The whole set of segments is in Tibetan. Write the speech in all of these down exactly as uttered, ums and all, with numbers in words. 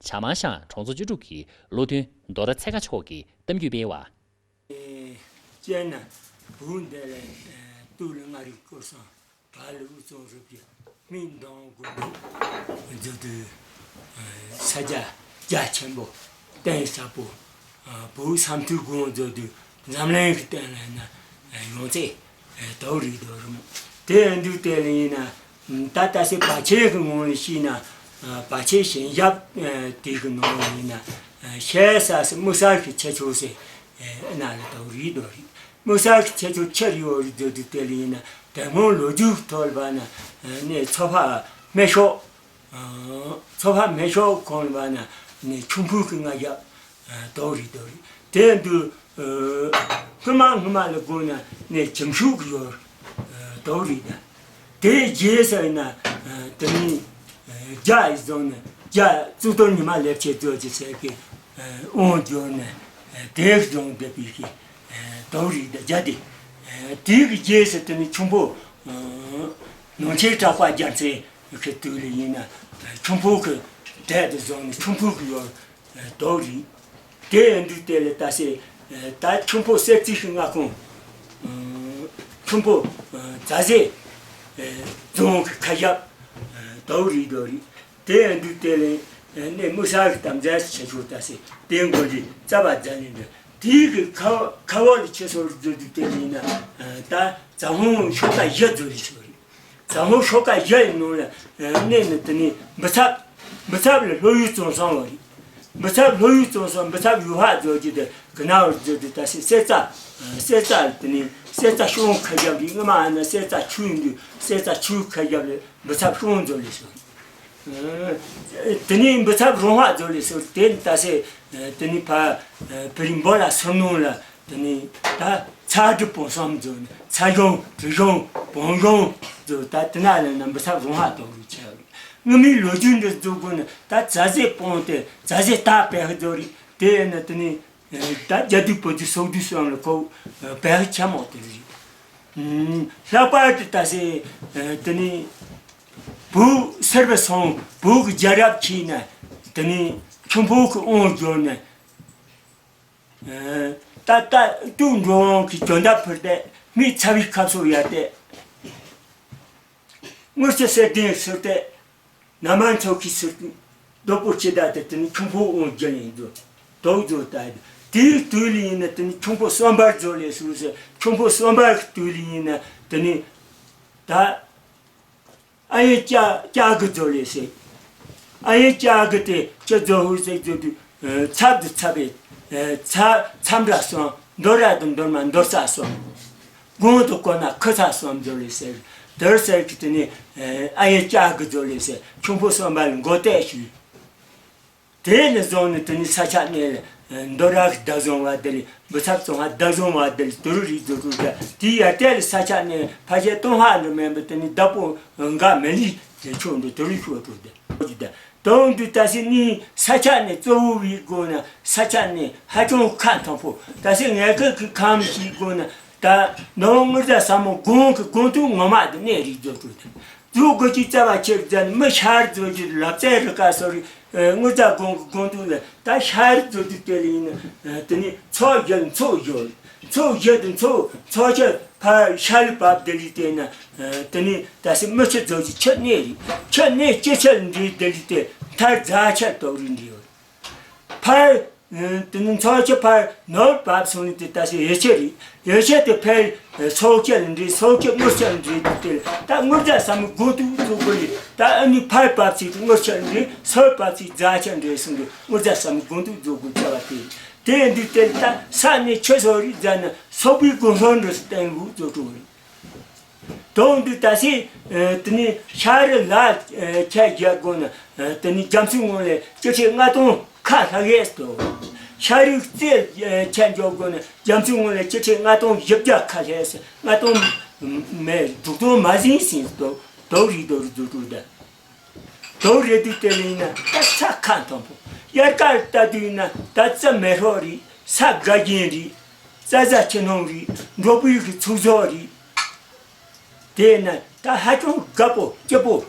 གྲྭ་མང་ཤང་གྲོང་ཚོ་བཅུ་དྲུག་གི་བློ་མཐུན་རྡོ་ར་ཚེ་དཀར་མཆོག་གིས་གཏམ་རྒྱུད་སྤེལ་བ། ཅན་ན་བུ་འདི་ལ་ཏུ་ལ་ང་རིག་སྐོར་སང་བ་ལུ་ཙོང་རུ་གི་མི་འདང་དགོས་འཛུལ་དུ་ས་རྒྱ་རྒྱ་ཆེན་པོ་བརྟན་ས་པོ་བུ་ས་མཐུ་དགོང་འཛུལ་དུ་འཛམ་གླིང་གི་སྟེང་ལ་ན་ཡོང་ཚེ། ཨེ། དོ་རིག་དོ་རུང་། དེ་ཡང་འདུག་དེ་ལ་ཡིན་ན། ད་ལྟ་སེ་བར་ཆད་ཀྱི་ངང་ལ་ཤི་ན། ཨ། བར་ཆད་ཞི་འཇགས། ཨ། དེ་གི་ནང་ལ་ཡིན་ན། ཨ། ཤེས་ས་སེ་དམིགས་བསལ་གྱི་ཁྱད་ཆོས་སེ། ཨེ། ཨ་ན་ལ་དོ་རིག་དོ་རིག་དམིགས་བསལ་གྱི་ཁྱད་ཆོས་ཆེར་ཡོད་རིག་དོ་དུ་དེ་ལ་ཡིན་ན། དེ་སྔོན་ལོ་རྒྱུས་ཐོག་ལ་བ་ན། ཨ། ནས་ཚོ་ཕག་སྨད་ཤོག་ཨ། ཚོ་ཕག་སྨད་ཤོག་ཁོང་ལ་བ་ན་ནས་ཁྱུང་པོ་གི་རྔ་རྒྱབ། ཨ། དོ་རིག་དོ་རིག་དེ་འདུག་ཨ། སྔོན་མ་སྔོན་མ་ལ་དགོངས་ན་ནས་ཁྱིམ་ཤུག་གི་ཡོར། ཨ། དོ་རིག་ད། དེ་རྗེས་ཟེར་ན། ཨ། དེ་ནི། ཨ། རྒྱ་ཡི་རྫོང་ནས་རྒྱ་གཙུག་ཏོར་ཉི་མ་ལེབ་ཆེ་རྫོགས་ཀྱི་ཟེར་གི། ཨ། དབང་འབྱོར་ནས། ཨ། དེ་རྫོང་བསྡད་པའི་གི། ཨ། དོ་རིག་ད་རྒྱ་དེ། ཨ། དེ་གི་རྗེས་སུ་དེ་ནི་ཁྱུང་པོ། ཨ། ནང་ཆེན་གྲགས་པ་རྒྱལ་མཚན་གི་དུས་ལ་ཡིན་ན། ཨ། ཁྱུང་པོ་གི་གྲས་དེ་བཟུང་ནས་ཁྱུང་པོ་གི་ཡོར། ཨ། དོ་རིག་དེ་ཡང་འདུག་དེ་ལས་ད་སེ། ཨ། ད་ཁྱུང་པོ་གསེར་རྩི་ཤིང་མངའ་ཁོངས། ཨ། ཁྱུང་པོ། ཨ། རྫ་ཟེ། ཨ། རྫོང་གི་ཁ་ཞབས། ཨ། དོ་རིག་དོ་རིག་དེ་ཡང་འདུག་དེ་ལས། ཨ། ནས་དམིགས་བསལ་གྱི་དམ་རྫས་སུ་བྱེད་ཆོག་ད་སེ་དེ་མགོ་ལི་རྩ་བ་རྫ་ནས་འདུག་དེའི་གི་ཁ་ཁ་བ་ལ་ཆེ་སོར་འཛུལ་འདུག་དེ་ལས་ཡིན་ན། ཨ། ད་རྫ་ཧོང་ཤོག་ཁ་བཞི་འཛུལ་ལི་ཆོག་རེད། ཟབ་མོ་ཤོ་ཀ་བཞི་ཡི་ནང་ལ་གནས་ནས་དེ་ནས་འབུ་ཚབ། འབུ་ཚབ་ལ་ལྷོ་ཡུལ་གཙང་སོང་བ་རེད། འབུ་ཚབ་ལྷོ་ཡུལ་གཙང་སོང་འབུ་ཚབ་ཡུལ་ཧ་རྫོགས་ཀྱི་དེ་གི་ན་བར་རྫོགས་དུས་ད་སེ་གསེར་རྩ། གསེར་རྩ་དེ་ནས་གསེར་རྩ་ཤོང་ཁ་རྒྱབ་རེད། སྔ་མ་ཨ་ན་གསེར་རྩ་ཆུ་ཡིན་དུས་གསེར་རྩ་ཆུ་ཁ་རྒྱབ་ལ་འབུ་ཚབ་ཤོང་རྫོགས་ལས་སོང་། དེ་ནས་འབུ་ཚབ་རོང་ཧ་རྫོགས་ལས་སོང་དེ་ནས་ད་སེ་དེ་ནས་ཕ་བི་རི་འབོ་ལ་སོར་ནང་ལ། དེ་ནས་ད་ཚ་གྲི་བོང་སོམ་ཚོ་ནས་ཚ་གཞོང་གྲི་གཞོང་བོང་གཞོང་ཚོ་ད་དེ་ན་ལ་ན་འབུ་ཚབ་རོང་ཧ་དོག་རུ་ཆེ་བ་རེད། སྔ་མའི་ལོ་རྒྱུས་འདི་རྫོགས་དགོས་ན་ད་རྫ་ཟེ་སྤོང་སྟེ་རྫ་ཟེ་ད་པའི་ཧ་རྫོགས་རེད། དེ་ཡིན་ན་དེ་ནས་ད་རྒྱ་དུས་བོད་དུས་སོག་དུས་སོང་ལ་ཁོ་པའི་ཧ་ཆ་མོག་དེ་རེད། ལྷག་པར་དུ་ད་སེ་དེ་ནས་བོད་སེར་བ་སོང་བོད་ཀྱི་རྒྱལ་རབས་ཆེ་ན་དེ་ནས་ཁྱུང་པོ་གི་དབང་བསྒྱུར་ནས། ད་ལྟ་དུས་འགྲོ་འོང་གི་གྱོན་འདབ་ཕུར་ཏེ་མི་ཚ་བའི་ཁབ་སོ་ཡར་ཏེ། དངུལ་ཆུ་སེར་ལྡན་ཟུར་ཏེ། ན་མ་མཚོ་ཁའི་ཟུར་ཏེ། རྡོ་པོ་ཆེ་ད་ཏེ་དེ་ནི་ཁྱུང་པོ་དབང་རྒྱལ་ཡིན་ཚོ། དོག་ཚོ་ད་དེའི་དུས་ལ་ཡིན་ན་དེ་ནི་ཁྱུང་པོ་གསོན་པར་ཚོ་ལས་སུ་ཟེར་ཁྱུང་པོ་གསོན་པར་གི་དུས་ལ་ཡིན་ན་དེ་ནི་ད། ཨ་ཡེ་ལྕགས་ལྕགས་ཀྱི་མཛོ་ལས་ཟེར། ཨ་ཡེ་ལྕགས་ཀྱི་དེ་ལྕགས་མཛོ་ཧུ་ཟེར་མཛོ་དུ་ཚབ་ཏུ་ཚབ་པའི་ཚ་ཚམ་ར་སོང་མདོ་ར་དུ་མདོར་མ་མདོར་ས་སོང་། གོང་དུ་བཀོད་ན་ཁུ་ཚ་སོང་མཛོ་ལས་ཟེར། དེར་ཟེར་གི་དེ་ནི་ཨ་ཡེ་ལྕགས་ཀྱི་མཛོ་ལས་ཟེར་ཁྱུང་པོ་གསོན་པ་ལ་མགོ་བཏེགས་ཞུས། དེ་ནས་བཟུང་ནས་དེ་ནི་ས་ཆ་གནས་ལ་མདོ་ར་གི་བདག་བཟུང་བ་དེ་ལས་འབུ་ཚབ་བཙོང་བ་བདག་བཟུང་བ་དེ་ལས་དུ་རུ་རིག་རྫོགས་གྲུབ་ཀྱ་དེའི་ཡར་ལྟས་ལ་ས་ཆ་གནས་ཕ་ཤེ་སྟོང་ཧ་འདྲ་མེད་པ་དེ་ནི་བདག་པོ་འགའ་མི་ལི་དེ་ཆོག་འདུག་དུ་རུ་ཤོག་གྲུབ་དེ་དོན་དུ་ད་སི་ནི་ས་ཆ་གནས་གཙོ་བོ་བའི་སྒོ་ན་ས་ཆ་གནས་ཧ་ཅང་ཁ་མཐོན་པོ་ད་སི་ངས་ཁ་གི་ཁམ་ཞིག་སྒོ་ན། ད་ནོར་དངུལ་རྫ་ས་མོ་དགོང་གི་དགོང་དུ་ངོ་མ་དེ་གནས་རིག་རྫོགས་གྲུབ་དེ། རྫོགས་དགོས་ཀྱི་རྩ་བ་ཆེར་མཛད་ནས་མི་ཤར་རྫོགས་ཀྱི་ལབ་རྩལ་རི་ཀ་སོ་རི། དངུལ་རྫ་གོང་གི་གོང་དུ་ལ་ད་ཤར་རྫོགས་ཀྱི་དེ་ལ་ཡིན་ན། དེ་ནི་ཚོགས་བརྒྱད་ཚོགས་བརྒྱད། ཚོགས་བརྒྱད་དུ་ཚོགས་ཚོགས་ཆ་ཕར་ཤར་ལ་བབས་དེ་ལི་དེ་ན། དེ་ནི་ད་སེ་མི་ཆུ་རྫོགས་ཀྱི་ཆུ་གནས་རེད། ཆུ་གནས་ཅི་ཆ་ལ་འདྲེས་དེ་ལི་དེ་མཐར་རྫ་ཆ་དོག་རིག་འདྲེས་ཡོད། ཕར། དེ་ནི་ཚོགས་ཆུ་ཕར་ནོར་བབས་སོང་ནི་དེ་ད་སེ་ཡེ་ཆེ་རེད། ཡེ་ཆེ་དེ་ཕར་ཚོགས་ཆ་ལ་འདྲེས་ཚོགས་ཆུ་དངུལ་ཆ་ལ་འདྲེས་དེ་དེ་ད་དངུལ་རྫ་ས་མོ་དགོང་དུ་རྫོགས་དགོས་ནི་ད་ཨ་ནི་ཕར་བབས་ཚེ་དངུལ་ཆ་ལ་འདྲེས་ཚུར་བབས་ཚེ་རྫ་ཆ་འདྲེས་སོང་གི་དངུལ་རྫ་ས་མོ་དགོང་དུ་རྫོགས་དགོས་བྱ་བ་དེ་དེ་འདི་དེ་ད་ས་ནས་ཆུ་སོ་རི་རྫ་ན་སོག་པོའི་དགོན་སོང་འགྲོ་སི་བསྟན་ལུགས་རྫོགས་གྲུབ་རེད། དོན་དུ་ད་སེ། དེ་ནི་ཤ་རི་ལ་ཁྱད་རྒྱག་དགོས་ན། དེ་ནི་རྒྱ་མཚོའི་ངོས་ལས་སྤྱི་ཁྲེ་ལྔ་སྟོང་ཁ་ལྷག་ཡས་དོ། ཤ་རིགས་རྩེ་ཁྱད་འཇོག་དགོས་ན་རྒྱ་མཚོའི་ངོས་ལས་སྤྱི་ཁྲེ་ལྔ་སྟོང་བཞི་བརྒྱ་ཁ་ལྷག་ཡས་ལྔ་སྟོང་མེད་དྲུག་སྟོང་མ་ཟིན་ཟིན་དོ། དོག་རིག་དོ་རུ་རྫུ་དྲུག་ད། དོག་རེ་དུས་དེ་ལ་ཡིན་ན་ད་ས་ཁ་མཐོན་པོ། དབྱར་ཁ་ལྟ་དུས་ཡིན་ན་ད་རྩྭ་མེ་ཧྲོག་རེད། ས་དགའ་རྒྱན་རེད། རྩྭ་ཟ་ཁྱི་ནོང་རེད། འབྲོག་པའི་གི་ཚུགས་ཟོག་རེད། དེས་ན་ད་ཧ་ཅང་དགའ་པོ་སྐྱིད་པོ་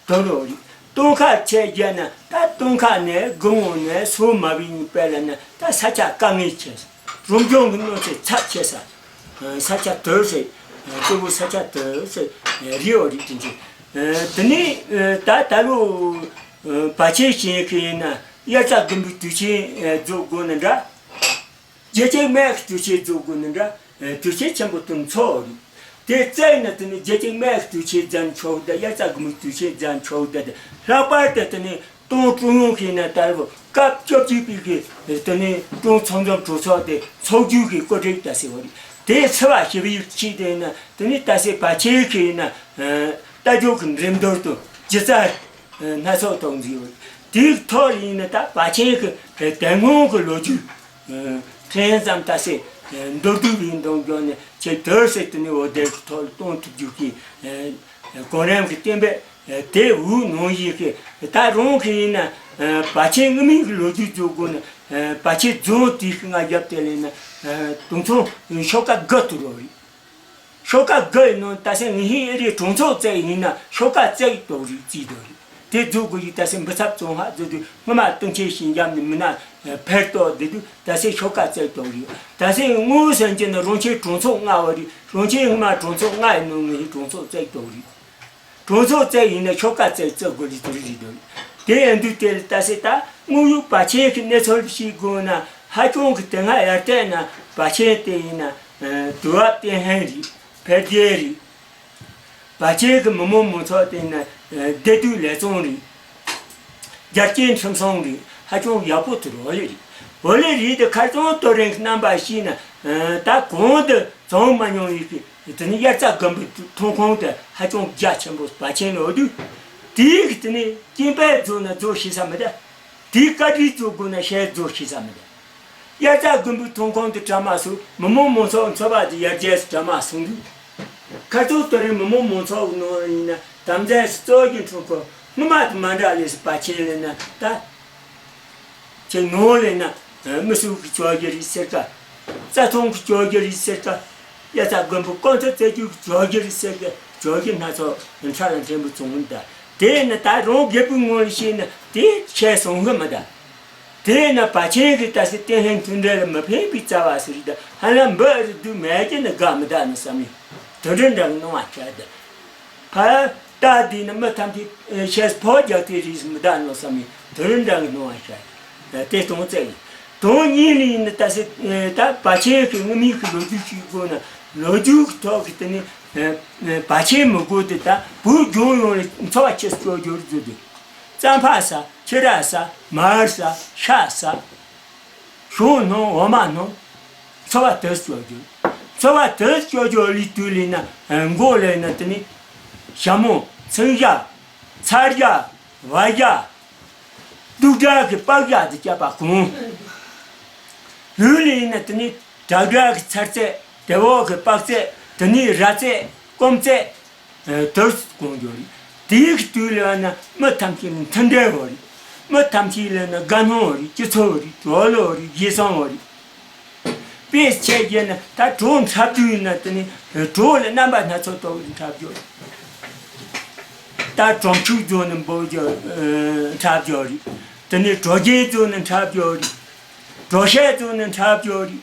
དོ་རོག་རེད། སྟོན་ཁ་ཆེ་རྒྱ་ན་ད་སྟོན་ཁ་ནས་དགུང་ངོ་ནས་སོ་མ་བི་ནི་པེ་ལ་ན་ད་ས་ཆ་དཀའ་ངལ་ཆེ་ས། རོང་ལྗོངས་ཀྱི་གནོད་འཚེ་ཚབས་ཆེ་ས། ས་ཆ་དོལ་ཟེར། གཙོ་བོ་ས་ཆ་དོལ་ཟེར། རི་བོ་རི་དེ་འདྲ། དེ་ནས་ད་ད་ལོ་བ་ཆེན་ཞིང་གི་ཡིན་ན་དབྱར་རྩྭ་དགུན་འབུའི་དུས་ཆེན་རྫོགས་དགོས་ནི་འདྲ། རྒྱལ་སྤྱིའི་སྨད་ཀྱི་དུས་ཆེན་རྫོགས་དགོས་ནི་འདྲ། དུས་ཆེན་ཆེན་པོ་དུ་འཚོགས་རེད། དེ་བཙལ་ན་དེ་ནི་རྒྱལ་སྤྱིའི་སྨད་ཀྱི་དུས་ཆེན་ཙམ་ཆོག་ད། དབྱར་རྩྭ་དགུན་འབུའི་དུས་ཆེན་ཙམ་ཆོག་ད། དེ་ལྷག་པར་དུ་དེ་ནི་ཏང་ཀྲུང་དབྱང་གིས་ན་ད་ལོ་སྐབས་བཅོ་བརྒྱད་པའི་གི་དེ་ནི་ཀྲུང་ཚང་འཛོམས་གྲོས་ཚོགས་དེ་འཚོགས་རྒྱུ་གི་བཀོད་སྒྲིག་ད་ཟེར་བ་རེད། དེ་ཚེས་པ་བཞི་བའི་ཆེད་དེ་ན་དེ་ནི་ད་ཟེར་བ་ཆེན་གྱི་ན་རྟ་རྒྱུག་གི་འགྲེམས་སྟོན་དང་སྒྱུ་རྩལ་སྣ་ཚོགས་གཏོང་རྒྱུ་ཡོད། དེའི་ཐོག་ཡིན་ན་ད་བ་ཆེན་གྱི་དེ་སྔོན་གྱི་ལོ་རྒྱུས་ཕྲན་ཙམ་ད་ཟེར་མདོར་བསྡུས་ཡིན་དང་འགྱོ་ནས་ཆེས་དོལ་ཟེར་དེ་ནི་འོ་དེ་གི་ཐོག་གཏོང་ཐུབ་རྒྱུ་གི་གོང་རིམ་གྱི་གཏན་འབེབས། དེ་འུ་ནང་བཞིན་གྱི་ད་རང་གི་ཡིན་ན་བ་ཆེན་སྔ་མའི་གི་ལོ་རྒྱུས་བཟོ་དགོས་ན་བ་ཆེན་རྫོང་དེའི་གི་ང་རྒྱབ་དེ་ལས་ན་དུང་ཚང་ཤོག་ཁ་དགུ་ཐུག་རོགས་རེད། ཤོག་ཁ་དགུ་ཡི་ནང་ད་སེ་ངེད་ཧིན་ཨེ་རིའི་གྲོང་ཚོ་བཙལ་ཡིན་ན་ཤོག་ཁ་བཙལ་དོག་རེད་རྩིས་དོག་རེད། དེ་རྫོགས་དགོས་ཡིན་ད་སེ་འབུ་ཚབ་བཙོང་ཧ་རྫོགས་དུས་སྔ་མ་སྟོན་ཆེན་ཞིང་རྒྱབ་ནས་མི་ན་ཕེར་ཏོག་བསྡད་དུས་ད་སེ་ཤོག་ཁ་བཙལ་དོག་རེད། ད་སེ་དངོས་སུ་ཡིན་ན་རོང་ཆེན་གྲོང་ཚོ་ལྔ་བ་རེད། རོང་ཆེན་སྔ་མ་གྲོང་ཚོ་ལྔ་ཡི་ནང་ངེད་ཧིན་གྲོང་ཚོ་བཙལ་དོག་རེད། གྲོང་ཚོ་བཙལ་ཡིན་ན་ཤོག་ཁ་བཙལ་བཙལ་དགོས་རེད་དེ་རེད་དོ། དེ་ཡིན་དུས་དེ་ལ་ད་སེ་ད་དངོས་ཡོད་བ་ཆེན་གྱི་གནས་ཚུལ་ཤེས་དགོས་ན་ཧ་ཅང་གི་དེ་སྔ་ཡར་བལྟས་ན་བ་ཆེན་དེ་ཡིན་ན་དུ་བ་བསྟན་ལྷན་རེད། འཕེལ་རྒྱས་རེད། བ་ཆེན་གྱི་མི་མང་མང་ཚོགས་དེ་ཡིན་ན་བདེ་སྡུག་ལེགས་བཙོང་རེད། རྒྱ་སྐྱེད་ཁྲིམས་སྲུང་རེད། ཧ་ཅང་ཡག་པོ་དེ་རོ་ལེ་རེད། འོ་ལེ་རེད་དེ་ཁ་སང་ཏོ་རེན་གྱི་རྣམ་པ་ཤེས་ན་ད་གོང་དུ་བཙོང་མ་མྱོང་ཡིན་གི་དེ་ནི་དབྱར་རྩྭ་དགུན་འབུའི་ཐོན་ཁུངས་དེ་ཧ་ཅང་རྒྱ་ཆེན་པོ་བ་ཆེན་ལོ་དུས་དེའི་གི་དེ་ནི་སྐྱིན་པའི་རྫོགས་ན་རྫོགས་ཤེས་ས་མི་ད། དེའི་བཀའ་དྲིན་རྫོགས་དགོས་ན་ཤེས་རྫོགས་ཤེས་ས་མི་ད། དབྱར་རྩྭ་དགུན་འབུའི་ཐོན་ཁུངས་དེ་གྲ་མ་སོང་མི་མང་མང་ཚོགས་འཚོ་བ་དེ་ཡར་རྒྱས་སུ་གྲ་མ་སོང་དུས། ཁ་ཐུག་ཏུ་རེ་མི་མང་མང་ཚོགས་ནང་ཡིན་ན་དམ་རྫས་སུ་གཙོ་གྱི་འཕྲུལ་འཁོར་སྔོན་མ་དེ་མ་འདྲ་ལས་སུ་བ་ཆེན་ལས་ན་ད། ཅིག་ནོར་ལས་ན། མི་སུ་གི་བཅོ་བརྒྱད་རེད་ཟེར་ཀ་རྩྭ་ཐང་གི་བཅོ་བརྒྱད་རེད་ཟེར་ཀ་ཡ་རྩྭ་དགུན་འབུ་ཀོང་ཚ་རྩེ་རྒྱུ་གི་བཅོ་བརྒྱད་རེད་ཟེར་ཀ་བཅོ་བརྒྱད་སྣ་ཚོགས་ཁྲ་ལ་འདྲེན་པོ་བཙོང་མི་འདའ། དེ་ནི་ད་རང་རྒད་པོའི་ངོ་ལ་བཤད་ན་དེ་ཆེ་སོང་གི་མི་འདའ། དེ་ན་བ་ཆེན་གི་ད་སི་བསྟན་ལྷན་མཐུན་འབྲེལ་ལ་མི་ཕན་པའི་རྩ་བ་ཟེར་རེད་ད་ཧ་ལམ་འབུ་རི་དུ་མེད་ཀྱི་ནི་དགའ་མི་འདའ་ནི་བསམ་ཡོད། དོན་འདྲ་འདྲ་གི་སྣང་བ་ཆགས་ད། ཕ། རྟ་འདི་ནི་མི་ཐམས་ཅད་ཤེས་ཕོ་རྒྱག་དེ་རིས་མི་ད་ནོ་བསམ་ཡིན་དོན་འདྲ་གི་སྣང་བ་ཤར། དེ་དོན་བཙལ་ཡིན། དོན་གཉིས་ནི་ཡིན་ནི་ད་སེ་ད་བ་ཆེན་གི་སྔ་མིའི་གི་ལོ་རྒྱུས་ཤིག་དགོས་ན་ལོ་རྒྱུས་གི་ཐོག་གི་དེ་ནི་བ་ཆེན་མི་དགོས་དེ་ད་བོད་ལྗོངས་ཡོངས་ལ་འཚོ་བ་ཆེ་སྐྱོ་རྒྱུར་བཟོ་དེ། རྩམ་ཕག་ཟ་ཁྱི་ར་ཟ་མར་ཟ་ཤ་ཟ། ཞོ་སྣོན་འོ་མ་སྣོན། འཚོ་བ་དེ་སྐྱོ་རྒྱུ། འཚོ་བ་དེ་སྐྱོ་རྒྱུ་ལས་དུས་ལས་ན་མགོ་ལས་ན་དེ་ནི་ཞྭ་མོ་མཚོན་ཞྭ་ཚར་ཞྭ་བ་ཞྭ་དུག་སྒྲ་གི་པགས་ཞྭ་དེ་བཅད་པ་གོང་ལུས་ལས་ན་དེ་ནི་དྲག་སྒྲ་གི་ཚར་རྩེ་དེ་འོག་གི་པགས་རྩེ་དེ་ནི་ར་རྩེ་སྐོམ་རྩེ། དོར་གོང་འགྱོ་རེད། དེའི་དུས་ལ་ན་མི་ཐམས་ཅད་ལ་མཐུན་འབྲེལ་བ་རེད། མི་ཐམས་ཅད་ལ་ན་དགའ་སྣང་བ་རེད། སྤྱི་ཚོགས་བ་རེད། གྲོགས་ལོ་བ་རེད། རྗེས་སང་བ་རེད། དཔེ་ཆ་བཞག་ན་ད་གྲོགས་འཁྲབ་རྒྱུ་ཡིན་ན་དེ་ནི་གྲོགས་ལ་རྣམ་པ་སྣ་ཚོགས་ཐོག་ནས་འཁྲབ་རྒྱུ་རེད། ད་གྲོང་ཆུ་རྫོང་ནས་འབོད་རྒྱུ་འཁྲབ་རྒྱུ་རེད། དེ་ནི་གྲོ་རྒྱས་རྫོང་ནས་འཁྲབ་རྒྱུ་རེད། གྲོ་ཤལ་རྫོང་ནས་འཁྲབ་རྒྱུ་རེད།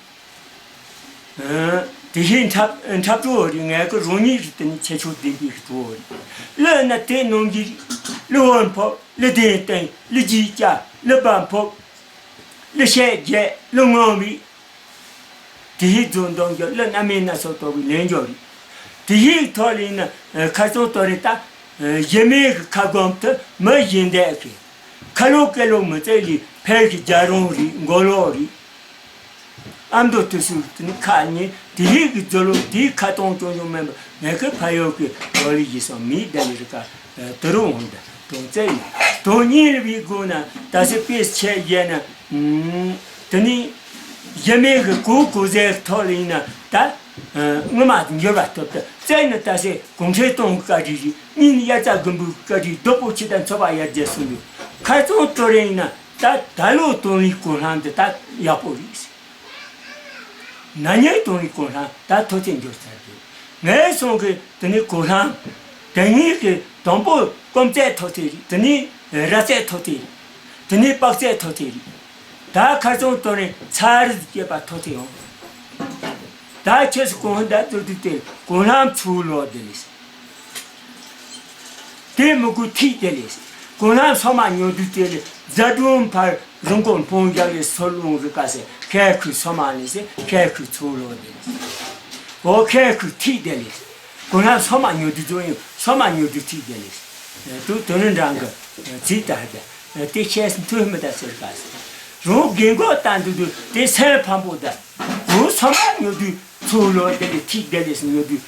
དེ་བཞིན་འཁྲབ་འཁྲབ་གྲོགས་རེད། ངས་ཀྱི་རང་ཉིད་ཀྱི་དེ་ནི་ཁྱད་ཆོས་ལྡན་པའི་གྲོགས་རེད། གླུ་ན་དེ་ནང་གི་གླུ་བོར་ཕོབ། གླུ་ལྡན་བསྟན། གླུ་རྒྱས་བསྐྱལ། གླུ་བམ་ཕོབ། གླུ་གཞས་རྒྱས། གླུ་ངག་བི། དེ་བཞིན་རྫོང་འདོན་རྒྱུ་གླུ་རྣམ་སྨིན་སྣ་ཚོགས་ཐོག་གི་ལེན་རྒྱུ་རེད། དེ་བཞིན་ཐོག་ལས་ན་ཁ་སང་ཏོ་རེ་ད་གཞི་མེད་ཀྱི་ཁ་སྒོམ་དུ་མི་གཞན་འདས་ཀྱི། ཁ་ལོ་སྐེ་ལོ་མི་བརྩེ་ལི་ཕལ་གྱི་རྒྱ་རོང་རེད། མགོ་ལོག་རེད། ཨ་མདོ་དུ་སུ་དེ་ནི་ཁ་ཉེ་དེ་རིགས་ཀྱི་རྫུ་ལོ་དེའི་ཁ་གཏོང་ཅུང་ཅུང་མེད་པ་ངས་ཁི་ཕ་ཡོད་ཀྱི་ལོ་ལི་ཡི་སོང་མིའི་ཟླ་ལི་རི་ཀ་དུ་རུ་འོང་ད་གྲོང་བཙན་ཡིན། དོན་གཉིས་ལ་བའི་སྒོ་ན་ད་སེ་དཔེ་ཆ་བཞག་ན་དེ་ནི་གཞི་མེད་ཀྱི་གོ་གོ་ཟས་ཐོག་ལ་ཡིན་ན་ད། ངོ་མ་འགྱུར་བ་ཐོབ་སྟེ་བཙལ་ནས་ལྟ་སའི་གུང་ཁྲན་ཏང་གི་བཀའ་དྲིན་རེད། གཉིས་ནི་དབྱར་རྩྭ་དགུན་འབུའི་བཀའ་དྲིན་རྡོག་པོ་ཆེ་དང་འཚོ་བ་ཡར་རྒྱས་སོང་ཡོད། ཁ་སང་ཏོ་རེ་ཡིན་ན་ད་ད་ལོ་ཏང་ལི་གོ་ལྷང་འདི་ད་ཡག་པོ་རེད། ན་ནིང་ཏང་ལི་གོ་ལྷང་ད་མཐོ་ཚད་འགྱུར་ཚར་འདུག་ངས་སོང་གི་དེ་ནི་གོ་ལྷང་དེ་ཉིད་ཀྱི་དང་པོ་སྐོམ་ཚད་མཐོ་ཚད་རེད། དེ་ནི་ ར་རྩེ་ཐོ་ཐེ་རེད། དེ་ནས་པག་རྩེ་ཐོ་ཐེ་རེད། ད་ཁ་སང་དོ་ནས་ཚ་རུ་སྐྱེས་པ་ཐོ་ཐེ་ཡོང་། ད་ཁྱེད་སུ་གོང་ད་དུ་དུ་དེ་གོང་ལམ་ཚུར་ལོག་དེ་ལས། དེ་མི་དགོས་ཐིག་དེ་ལས། གོང་ལམ་སོ་མ་ཉོ་དུས་དེ་ལས་རྫ་གྲོང་ཕར་རིན་གོང་འཕོང་རྒྱག་ལས་སོ་ལོང་རི་ཀ་སེ་ཁལ་ཁུ་སོ་མ་ལས་སེ་ཁལ་ཁུ་ཚུར་ལོག་དེ་ལས། འོ་ཁལ་ཁུ་ཐིག་དེ་ལས། གོང་ལམ་སོ་མ་ཉོ་དུས་ཚོ་ཡིན་སོ་མ་ཉོ་དུས་ཐིག་དེ་ལས། དུ་དོ་ནི་འདྲ་གི་ཚིག་ད་ཧ་ད་དེ་ཁྱེད་མཐུ་མི་ད་ཟེར་ག་ཟེར། རང་རྒན་གོག་ད་འདུག་དུས་དེ་སེམས་ཕམ་པོ་ད། འོ་སོ་མ་ཉོ་དུས། ཚུར་ལོག་དེ་ལས་ཐིག་དེ་ལས་ཉོ་དུས།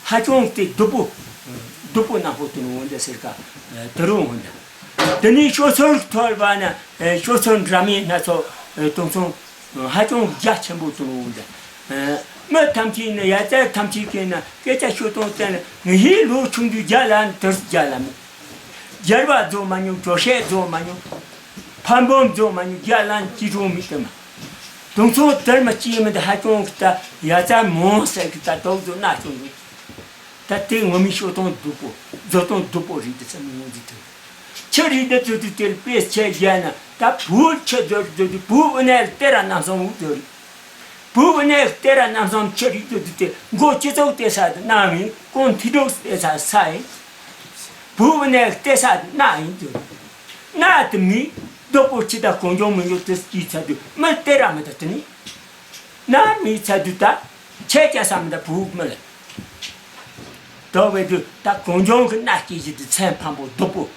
ཧ་ཅང་དེ་སྡུག་པོ། སྡུག་པོ་ནག་པོ་དེ་ནི་འོང་དེ་ཟེར་ག་དེ་རུ་འོང་དེ། དེ་ནས་ཤོ་ཚོར་ཐོར་བ་ན་ཤོ་ཚོར་འདྲ་མིན་སྣ་ཚོགས་གཏོང་སོང་། ཧ་ཅང་རྒྱ་ཆེན་པོ་དེ་རུ་འོང་དེ། མི་ཐམས་ཅད་ནི་ཡ་ཙར་ཐམས་ཅད་ཀྱིས་ན་སྐད་ཆ་ཤོད་སྟངས་བསྟན་ལ་ངེད་ཧིའི་ལོ་ཆུང་དུས་རྒྱ་ལ་ནི་དེར་རྒྱ་ལ་མི། རྒྱལ་བ་རྫོགས་མ་མྱོང་། གྲོ་ཤད་རྫོགས་མ་མྱོང་། ཕ་འབུམ་རྫོགས་མ་མྱོང་། རྒྱ་ལ་ནི་ཅི་རུང་མི་དེ་མ། དུང་ཚོ་དེར་མ་ཅི་མི་འདི་ཧ་ཅང་གི་ད་ཡ་ཙ་མོང་ཟེར་གི་ད་དོག་རྫོགས་ན་ཅུང་རུང་། ད་དེ་ངོ་མི་ཤོད་སྟངས་སྡུག་པོ་རྫོགས་སྟངས་སྡུག་པོ་རིག་དེ་ཚ་མི་ངོ་འཛིན་ཐུབ། ཆུ་རིག་དེ་ཚོ་དུ་དེར་དཔེ་ཆེ་རྒྱ་ན་ད་བུ་ཆུ་རྫོགས་རྫོགས་དུ་བུ་འུ་ནས་ལྟེ་ར་རྣམ་སོང་འུ་རྫོགས་རིག་བུ་འུ་ནས་ལྟེ་ར་རྣམ་སོང་ཆུ་རིག་དུ་དུ་དེ་མགོ་སྤྱི་ཚོགས་ལྟེ་ས་དུ་ན་མི་ཀོང་ཐི་འགྲོགས་ལྟེ་ས་ས་ཡིན། བུ་འུ་ནས་ལྟེ་ས་དུ་ན་ཡིན་དུ། ན་དུ་མི་རྡོག་པོ་ཆི་ད་གོང་ཇོང་མི་འཇོག་དུ་སྐྱིད་ཚ་དུ་མི་ལྟེ་ར་མི་ད་དུ་ནི། ན་མི་ཚ་དུ་ད་ཆེ་ཅ་ས་མི་ད་བུ་མི་ལ། དོ་བས་དུ་ད་གོང་ཇོང་གི་ན་སྐྱིད་ཅི་དུ་མཚན་ཕམ་པོ་རྡོག་པོ།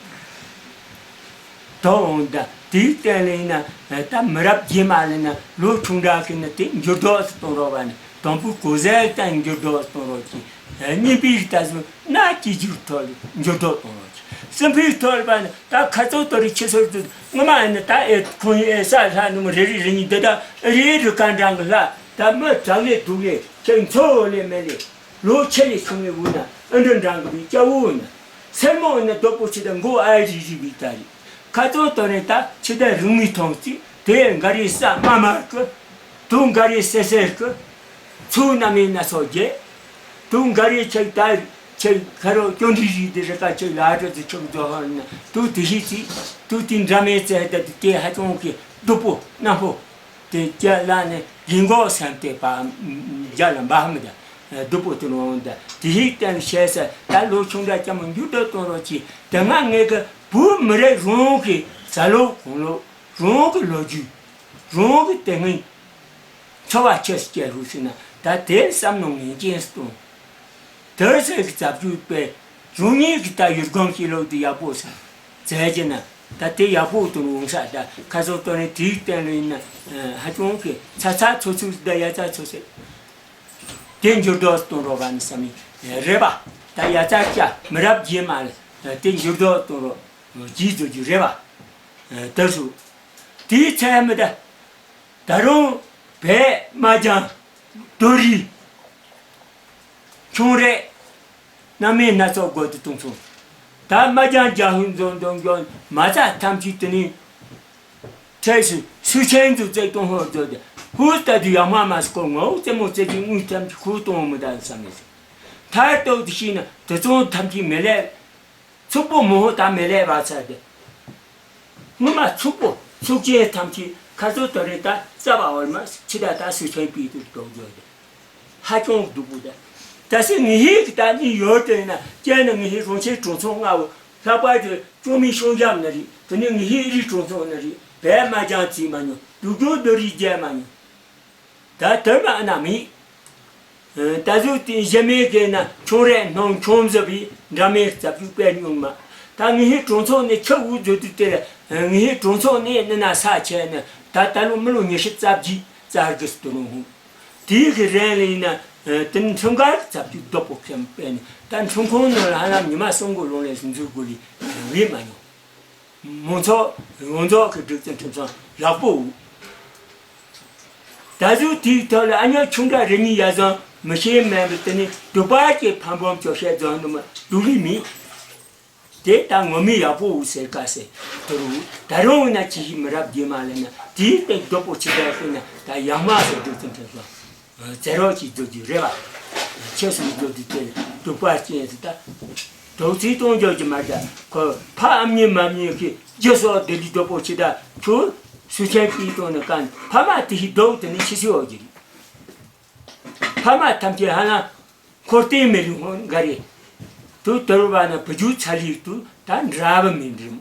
དོ་འོང་ད་དེའི་སྟེང་ལ་ཡིན་ན་ད་མི་རབས་རྗེས་མ་ལ་ན་ལོ་ཆུང་དྲགས་ཀྱི་ན་དེ་འགྱུར་ལྡོག་སུ་གཏོང་རོགས་བ་ན་དང་པོའི་གོ་ཟས་སྟེང་འགྱུར་ལྡོག་སུ་གཏོང་རོགས་ཀྱི། གཉིས་པའི་ད་གཟོད་ན་སྐྱིད་རྒྱུག་ཐོག་ལ་འགྱུར་ལྡོག་གཏོང་རོགས་ཀྱི། གསུམ་པའི་ཐོག་ལ་བ་ན་ད་ཁ་ཚོ་དོ་རི་ཁྱི་སོར་དུ་ངོ་མ་ཡིན་ན་ད་ཨེ་ཁོང་ཡིན་ཨེ་ས་ལྷ་ནུ་མ་རེ་རེ་རེ་གཉིས་འདི་ད་རེ་རེ་ག་འདྲ་གི་ལྷ་ད་མི་དྲག་ལས་སྡུག་ལས་ཁྱེད་འཚོ་བ་ལས་མེད་ལས་ལོ་ཆེ་ལས་ཆུང་བའི་འུ་ན་ཨ་འདྲ་འདྲ་གི་བའི་སྐྱ་བོ་འུ་ན། སེར་མོ་ཡིན་ན་རྡོག་པོ་ཆེ་ད་མགོ་ཨ་རི་རི་བི་ད་རི། ཁ་ཚོ་དོ་ནས་ད་ཆེ་ད་རིང་མི་ཐོང་ཅི་དེ་འགའ་རེ་ས་དམའ་དམའ་གི། དུ་འགའ་རེ་སེ་སེར་གི། ཚུ་རྣམ་སྨིན་སྣ་ཚོགས་རྒྱས། དུ་འགའ་རེ་ཆེ་ད་ཆེ་ཁ་རོ་སྐྱོན་རི་རི་དེ་རི་ཀ་ཆེ་ལ་ཨ་ཏྲ་ཚི་ཆུ་རྫོགས་ཧོ་ན་དུ་དེ་ཤི་ཅི། དུ་དེ་འདྲ་མེད་ཚེ་ད་དེ་ཧ་ཅང་གི་སྡུག་པོ་རྣམ་པོ། དེ་སྐྱ་ལ་ནི་རྒན་གོག་སེམས་དེ་པ་རྒྱ་ལ་འབའ་མི་ད་སྡུག་པོ་དེ་ནོ་ད་དེ་ཧིག་བསྟན་ཤེས་ས་ད་ལོ་ཆུང་དྲགས་ཀྱང་མི་འགྱུར་ལྡོག་གཏོང་རོགས་གྱིས། དེ་སྔ་ངེད་ཀྱི་བུ་མི་རེ་རང་གི་ཟ་ལོ་གོང་ལོ་རང་གི་ལོ་རྒྱུས་རང་གི་དེ་སྔའི་འཚོ་བ་ཆེ་སུ་སྐྱེལ་རུ་ཞིག་ན་ད་དེ་བསམ་མནོ་ངེས་ཅན་སུ་གཏོང་། དེར་ཟེར་གི་རྩ་བཅུ་པས་རང་ཉིད་ཀྱི་ད་ཡུལ་སྒོམ་སྤྱི་ལོག་དེ་ཡག་པོ་ཟེར་མཛད་ཀྱི་ན་ད་དེ་ཡག་པོ་དུ་འོང་ས་ད་ཁ་སོ་ཏོ་ནས་དེའི་སྟེང་ལ་ཡིན་ན་ཧ་ཅང་གི་ཚ་ཚ་ཚོ་ཚོ་ད་ཡ་ཚ་ཚོ་ཟེར། དེ་འགྱུར་ལྡོག་གཏོང་རོགས་བ་ནི་བསམ་ཡིན་རེད་པ། ད་ཡ་ཚ་སྐྱ་མི་རབས་རྗེས་མ་ལ་དེ་འགྱུར་ལྡོག་གཏོང་རོགས་གྱིས་བཟོ་རྒྱུ་རེད་པ། ད་སུ་དེའི་ཚད་མི་ད། ད་རུང་བས་རྨ་རྒྱང་རྡོ་རི་ཁྱུང་རས་རྣམ་སྨིན་སྣ་ཚོགས་སྒོ་དུ་གཏོང་སོང་། ད་རྨ་རྒྱང་རྒྱ་ཧུན་འཛོམས་འཛོམས་འགྱོ་མ་རྩ་ཐམས་ཅད་དུ་ནི་འཕྲལ་སུ་སུ་ཆེན་དུ་བརྩེགས་གཏོང་ཧོར་བཟོ་སྟེ་ཧུ་ལྟ་དུ་ཡག་མ་མ་སྐོར་ངོ་བོ་རྩེ་མོ་རྩེ་གི་དངུལ་ཐམས་ཅད་ཁུར་གཏོང་མི་ད་བསམ་ནས་མཐར་གཏུགས་དུ་ཤེས་ན་དུ་ཚོང་ཐམས་ཅད་མི་ལས། ཚུགས་པོ་མོ་ཧོ་ད་མེ་ལས་བ་ཚར་ཏེ། སྔོན་མ་ཚུགས་པོ་ཚུགས་ཅན་ཐམས་ཅད་ཁ་སོ་དོ་རེ་ད་རྩ་བ་འོར་མ་ཕྱི་ད་ད་སུ་ཆོས་པི་དུ་དོག་འཇོག་སྟེ། ཧ་ཅང་སྡུག་པོ་ད། ད་སི་ངེ་ཧི་གི་ད་ནི་ཡོད་དེ་ན་ཅན་ན་ངེ་ཧི་རོང་ཆེན་གྲོང་ཚོ་ལྔ་བོ་ལྷག་པར་དུ་ཅོ་མི་ཤོང་རྒྱབ་ན་རེད། དེ་ནི་ངེ་ཧི་རི་གྲོང་ཚོ་ན་རེད། བས་མ་ཅང་བརྩིས་མ་མྱོང་། སྡུག་སྡུག་སྡུག་རི་རྒྱལ་མ་མྱོང་། ད་དེ་མ་ཨ་ན་མི། ད་གཟོད་དེ་གཞི་མེད་ཀྱི་ན་ཁྱུང་རས་སྣང་ཁྱུང་བཟི་བའི་འདྲ་མེད་རྩ་བཅུ་པད་སྙུང་མ། ད་ངེ་ཧི་གྲོང་ཚོ་ནས་ཆུ་འུ་བཟོ་དུས་དེར་ངེ་ཧི་གྲོང་ཚོ་ནས་ནི་ན་ས་ཆེ་ནི་ད་ད་ལོ་མི་ལོ་ཉི་ཤུ་རྩ་བརྒྱད་རྩ་དགུ་སུ་དུ་རུང་ཧུ། དེའི་གི་རན་ལས་ན་དེ་ཁྲིམས་འགལ་རྩ་བཅུ་རྡོག་པོ་ཁྱེམ་པས་ནི་ད་ཁྲིམས་ཁང་ནང་ལ་ཧ་ལམ་ཉི་མ་སོང་གོ་ལོང་ལས་སུ་འཛུལ་དགོས་ལི་བས་མ་མྱོང་། མང་ཚོགས་ཡོངས་རྫོགས་ཀྱི་སྒྲིག་འཛུགས་ཁྲིམས་སྲུང་ཡག་པོ་འོང་། ད་གཟོད་དེའི་ཐོག་ལ་ཨ་ཉོ་ཆུང་དྲགས་རེ་གཉིས་ཡ་བཟང་མི་ཤེས་མེད་པ་དེ་ནི་སྡུག་པ་ཀྱི་ཕམ་པོམ་ཅོ་བཤད་རྫོང་དུ་མ་སྡུག་རི་མིན། དེ་ད་ངོ་མི་ཡག་པོ་འོང་ཟེར་ཀ་ཟེར་དུ་རུ་ད་རུང་ན་ཅི་ཞིག་མི་རབས་རྗེས་མ་ལས་ན་དེའི་སྟེང་རྡོག་པོ་ཆེ་དྲགས་ཤིག་ན་ད་ཡག་མ་ཟེར་སྒྲིག་འཛུགས་ཁྲིམས་སྲུང་། རྩེ་རོགས་ཀྱིས་བཟོ་རྒྱུ་རེད་བ། ཁྱེད་ཚོས་བཟོ་རྒྱུ་དེ་སྡུག་པ་ཅན་ཟེར་ད། དོགས་ཚིག་གཏོང་རྒྱུ་གི་མ་རེད། ཁོ་ཕ་ཨ་མྱེས་མ་མྱེས་ཀྱི་རྒྱུ་སོགས་དེ་ལས་སྡུག་པོ་ཆེ་ད་ཁྱོད་སུ་ཆེན་པི་གཏོང་ནི་གང་ཕ་མ་དེ་ཞིག་སྡུག་དེ་ནི་ཆི་སི་འོ་གི་རེད། ཕ་མ་ཐམས་ཅད་ཧ་ན་འཁོར་སྟོན་མི་རིགས་ཧོན་འགའ་རེད། དུ་དོར་བ་ན་བུ་རྒྱུད་ཚ་ལི་དུ་ད་འདྲ་བ་མིན་འགྲིམ།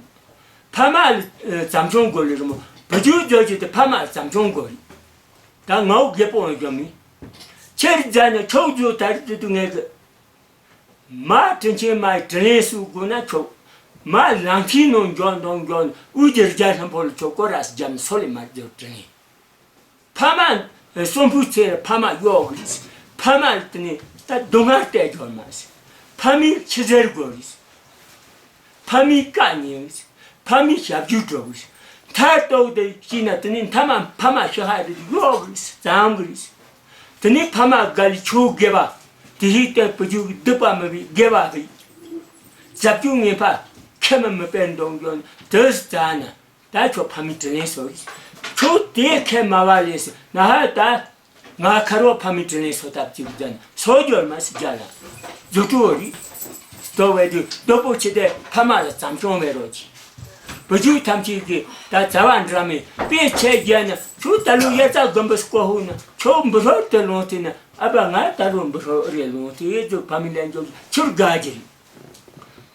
ཕ་མ་ལ་བྱམས་སྐྱོང་དགོས་ལ་རི་མོ་བུ་རྒྱུད་རྒྱུ་ཆེ་དེ་ཕ་མ་ལ་བྱམས་སྐྱོང་དགོས་རེད། ད་ངའོ་རྒད་པོ་འོང་རྒྱུ་མིན། ཁྱེད་རྫ་ནས་ཁྱོད་རྒྱུ་ད་རི་དུ་དུ་ངས་གི་མ་དྲིན་ཆེན་མ་དྲིན་ལན་སུ་དགོས་ན་ཆོག་མ་ལང་ཁྱིའི་ནང་འཇོག་འདོང་འཇོག་དབུས་ཀྱི་རྒྱ་ལྷམ་ཕོ་ལ་ཆོག་སྐོར་ར་སི་རྒྱ་མི་སོ་ལེ་མ་རྒྱབ་དྲིན་ལན། ཕ་མ་གསོན་པོའི་ཚེ་ཕ་མ་གཡོག་གི་རེད། ཕ་མ་དེ་ནས་ད་སྡུག་བསྔལ་སྟེར་རྒྱུ་མ་རེད། ཕ་མའི་ཆི་ཟེར་དགོས་རེད། ཕ་མའི་བཀའ་ཉན་གི་རེད། ཕ་མའི་ཞབས་ཞུ་སྒྲུབ་གི་རེད། མཐར་གཏུགས་ཏེ་བྱས་ན་དེ་ནས་མཐའ་མ་ཕ་མ་ཤི་ཧ་རེད་གཡོག་གི་རེད་བརྩམ་གི་རེད། དེ་ནས་ཕ་མ་དགའ་ལས་ཆོས་དགེ་བ། དེ་ཞིག་སྟེ་བུ་རྒྱུད་ཀྱི་སྡིག་པ་མི་བའི་དགེ་བ་བའི། རྫབ་ཀྱུ་ངན་པ་ཁེ་མི་མི་པའི་འདོང་འདོང་དུས་ཙ་ན་ད་ཁྱོད་ཕ་མའི་དྲིན་ལན་གསོ་རེད། ཁྱོད་དེ་ཁེ་མ་བ་ལས་སུ་ན་ཧ་ད་ང་ཁ་རོག་ཕ་མའི་དྲིན་ལན་གསོ་ཐབས་ཅིག་ཙ་ན་གསོ་རྒྱུར་མ་སི་རྒྱ་ལ་རྫུ་ཀྲུ་རེད། དོ་བས་དུས་སྡུག་པོ་ཆེ་དེ་ཕ་མ་ལ་བྱམས་སྐྱོང་བས་རོགས་གྱིས། བུ་རྒྱུད་ཐམས་ཅད་ཀྱིས་ད་བྱ་བ་འདྲ་མེད་དཔེ་ཆ་རྒྱ་ན་ཁྱོད་ད་ལོ་ཡ་ཙག་དགོན་པ་སྐོ་ཧུ་ན་ཁྱོད་འབུ་ཧྲོ་དེ་ལོང་དེ་ན་ཨ་ཕ་ང་ད་རུང་འབུ་ཧྲོ་རེ་ལོང་དེ་ཡེ་ཚོ་ཕ་མི་ལན་འཇོག་ཆུར་དགའ་གི་རེད།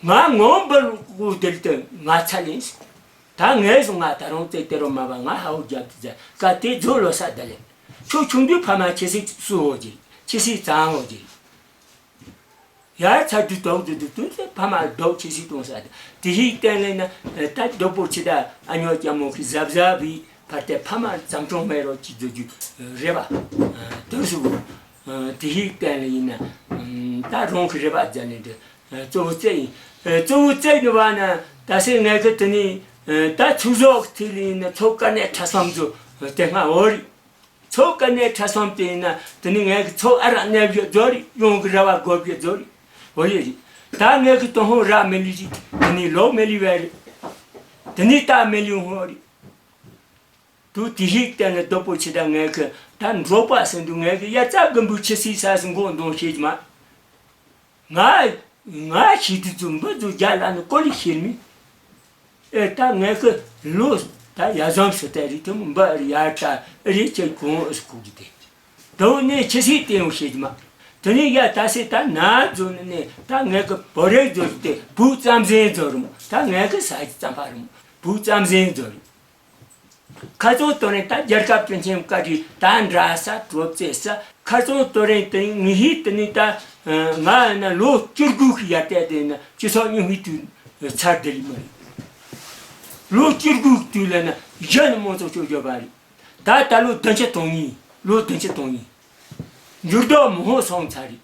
ང་ངོ་འབུ་ལུ་ཀུ་དེར་དེ་ང་ཚ་ལེན་ད་ངས་སུ་ང་ད་རུང་ཙེ་དེ་རུ་མ་བ་ང་ཧ་ཧུ་རྒྱབ་དེ་ཛ་ཀ་དེ་ཛོ་ལོ་ས་ད་ལེ་ཁྱོད་ཆུང་དུས་ཕ་མ་ཁྱེ་སི་སུ་འོ་གི་ཁྱེ་སི་ཙང་འོ་གི་ཡར་ཚ་དུས་དོག་དུས་དུས་དུས་ཚེ་ཕ་མ་ལ་སྡུག་ཆེ་ཞིག་གཏོང་ས་དེ་ཞིག་བསྟན་ལེ་ན་ད་སྡུག་པོ་ཆེ་ད་ཨ་ཉོ་ཀྱ་མོ་གི་གཟབ་གཟབ་བི་བར་དེ་ཕ་མ་བྱམས་སྐྱོང་མེད་རོགས་ཀྱི་བཟོ་རྒྱུ་རེད་བ། དོན་སུ་དེ་ཞིག་བསྟན་ལེ་ཡིན་ན་ད་རང་གི་རེ་བ་རྒྱ་ནས་འདི་གཙོ་བོ་རྩེ་ཡིན། གཙོ་བོ་རྩེ་ནི་བ་ན་ད་སེ་ངས་གི་དེ་ནི་ད་ཚུགས་གཟོག་ཐིག་ལེ་ཡིན་ན་ཚོ་དཀའ་གནད་ཕྲ་སམ་ཚོ་དེ་སྔ་འོ་རེད། ཚོ་དཀའ་གནད་ཕྲ་སོང་དེ་ཡིན་ན་དེ་ནི་ངས་ཀྱི་ཚོ་ཨ་རག་གནས་བཞི་རྫོ་རེད་ཡོང་གི་ར་བ་སྒོ་བཞི་རྫོ་རེད། འོ་ཡེ་རེད། ད་ངས་ཀྱི་དོན་ཧོ་ར་མི་ལི་ཞིག་དེ་ནི་ལོ་མི་ལི་བས་རེད། དེ་ནི་ད་མི་ལི་ཧོ་རེད། དུ་དེ་ཞིག་བསྟན་ལ་སྡུག་པོ་ཆེ་ད་ངས་ཀྱི་ད་འབྲོག་པ་ཟེར་འདུག་ངས་ཀྱི་ཡ་ཙག་གི་འབུ་ཆེ་སི་ས་སི་མགོ་འདོང་ཤེས་ཀྱི་མ། ང་ང་ཤི་དུས་ཚོད་འབུ་ཚོ་རྒྱ་ལ་ནི་ཀོ་ལི་ཤེར་མི། ཨེ་ད་ངས་ཀི་ལོ་ད་ཡ་ཟམ་སུ་ཏ་རི་ཐུམ་འབུ་ཨ་རི་ཡ་ད་ཨ་རི་ཅེ་གོང་ཨུ་སུ་ཁུག་གི་དེ། དོ་ནས་ཆི་སི་ཏེ་ཡོང་ཤེས་ཀྱི་མ། དེ་ནས་ཡ་ད་སེ་ད་ན་ཛོ་ནི་ནས་ད་ངས་ཀི་བོ་རེ་ཛོ་རི་དེ་བུ་ཙམ་ཟན་ཛོ་རི་མོ་ད་ངས་ཀི་ས་ཀྱི་ཙམ་པ་རི་མོ་བུ་ཙམ་ཟན་ཛོ་རི། ཁ་སང་དོ་རིང་ད་རྒྱལ་ཁབ་སྤྱི་ཆེན་བཀའ་ཁྲི་ད་འདྲ་ས་གྲོབ་ཙེ་ས་ཁ་སང་དོ་རིང་དེ་ངེད་ཧི་དེ་ནི་ད་ང་ཡིན་ན་ལོ་བཅུ་དགུ་གི་ཡར་བལྟས་དེ་ན་སྤྱི་ཚོགས་རྙིང་ཧི་དུས་ཚར་དེ་ལི་མ་རེད། ལོ་བཅུ་དགུ་གི་དུས་ལ་ན་གཞི་ནི་མང་ཚོགས་ཆོས་བརྗོད་པ་རེད། ད་ད་ལོ་བདུན་ཅུ་དོན་གཉིས་ལོ་བདུན་ཅུ་དོན་གཉིས། འགྱུར་ལྡོག་མི་ཧོན་སོང་ཚར་རེད།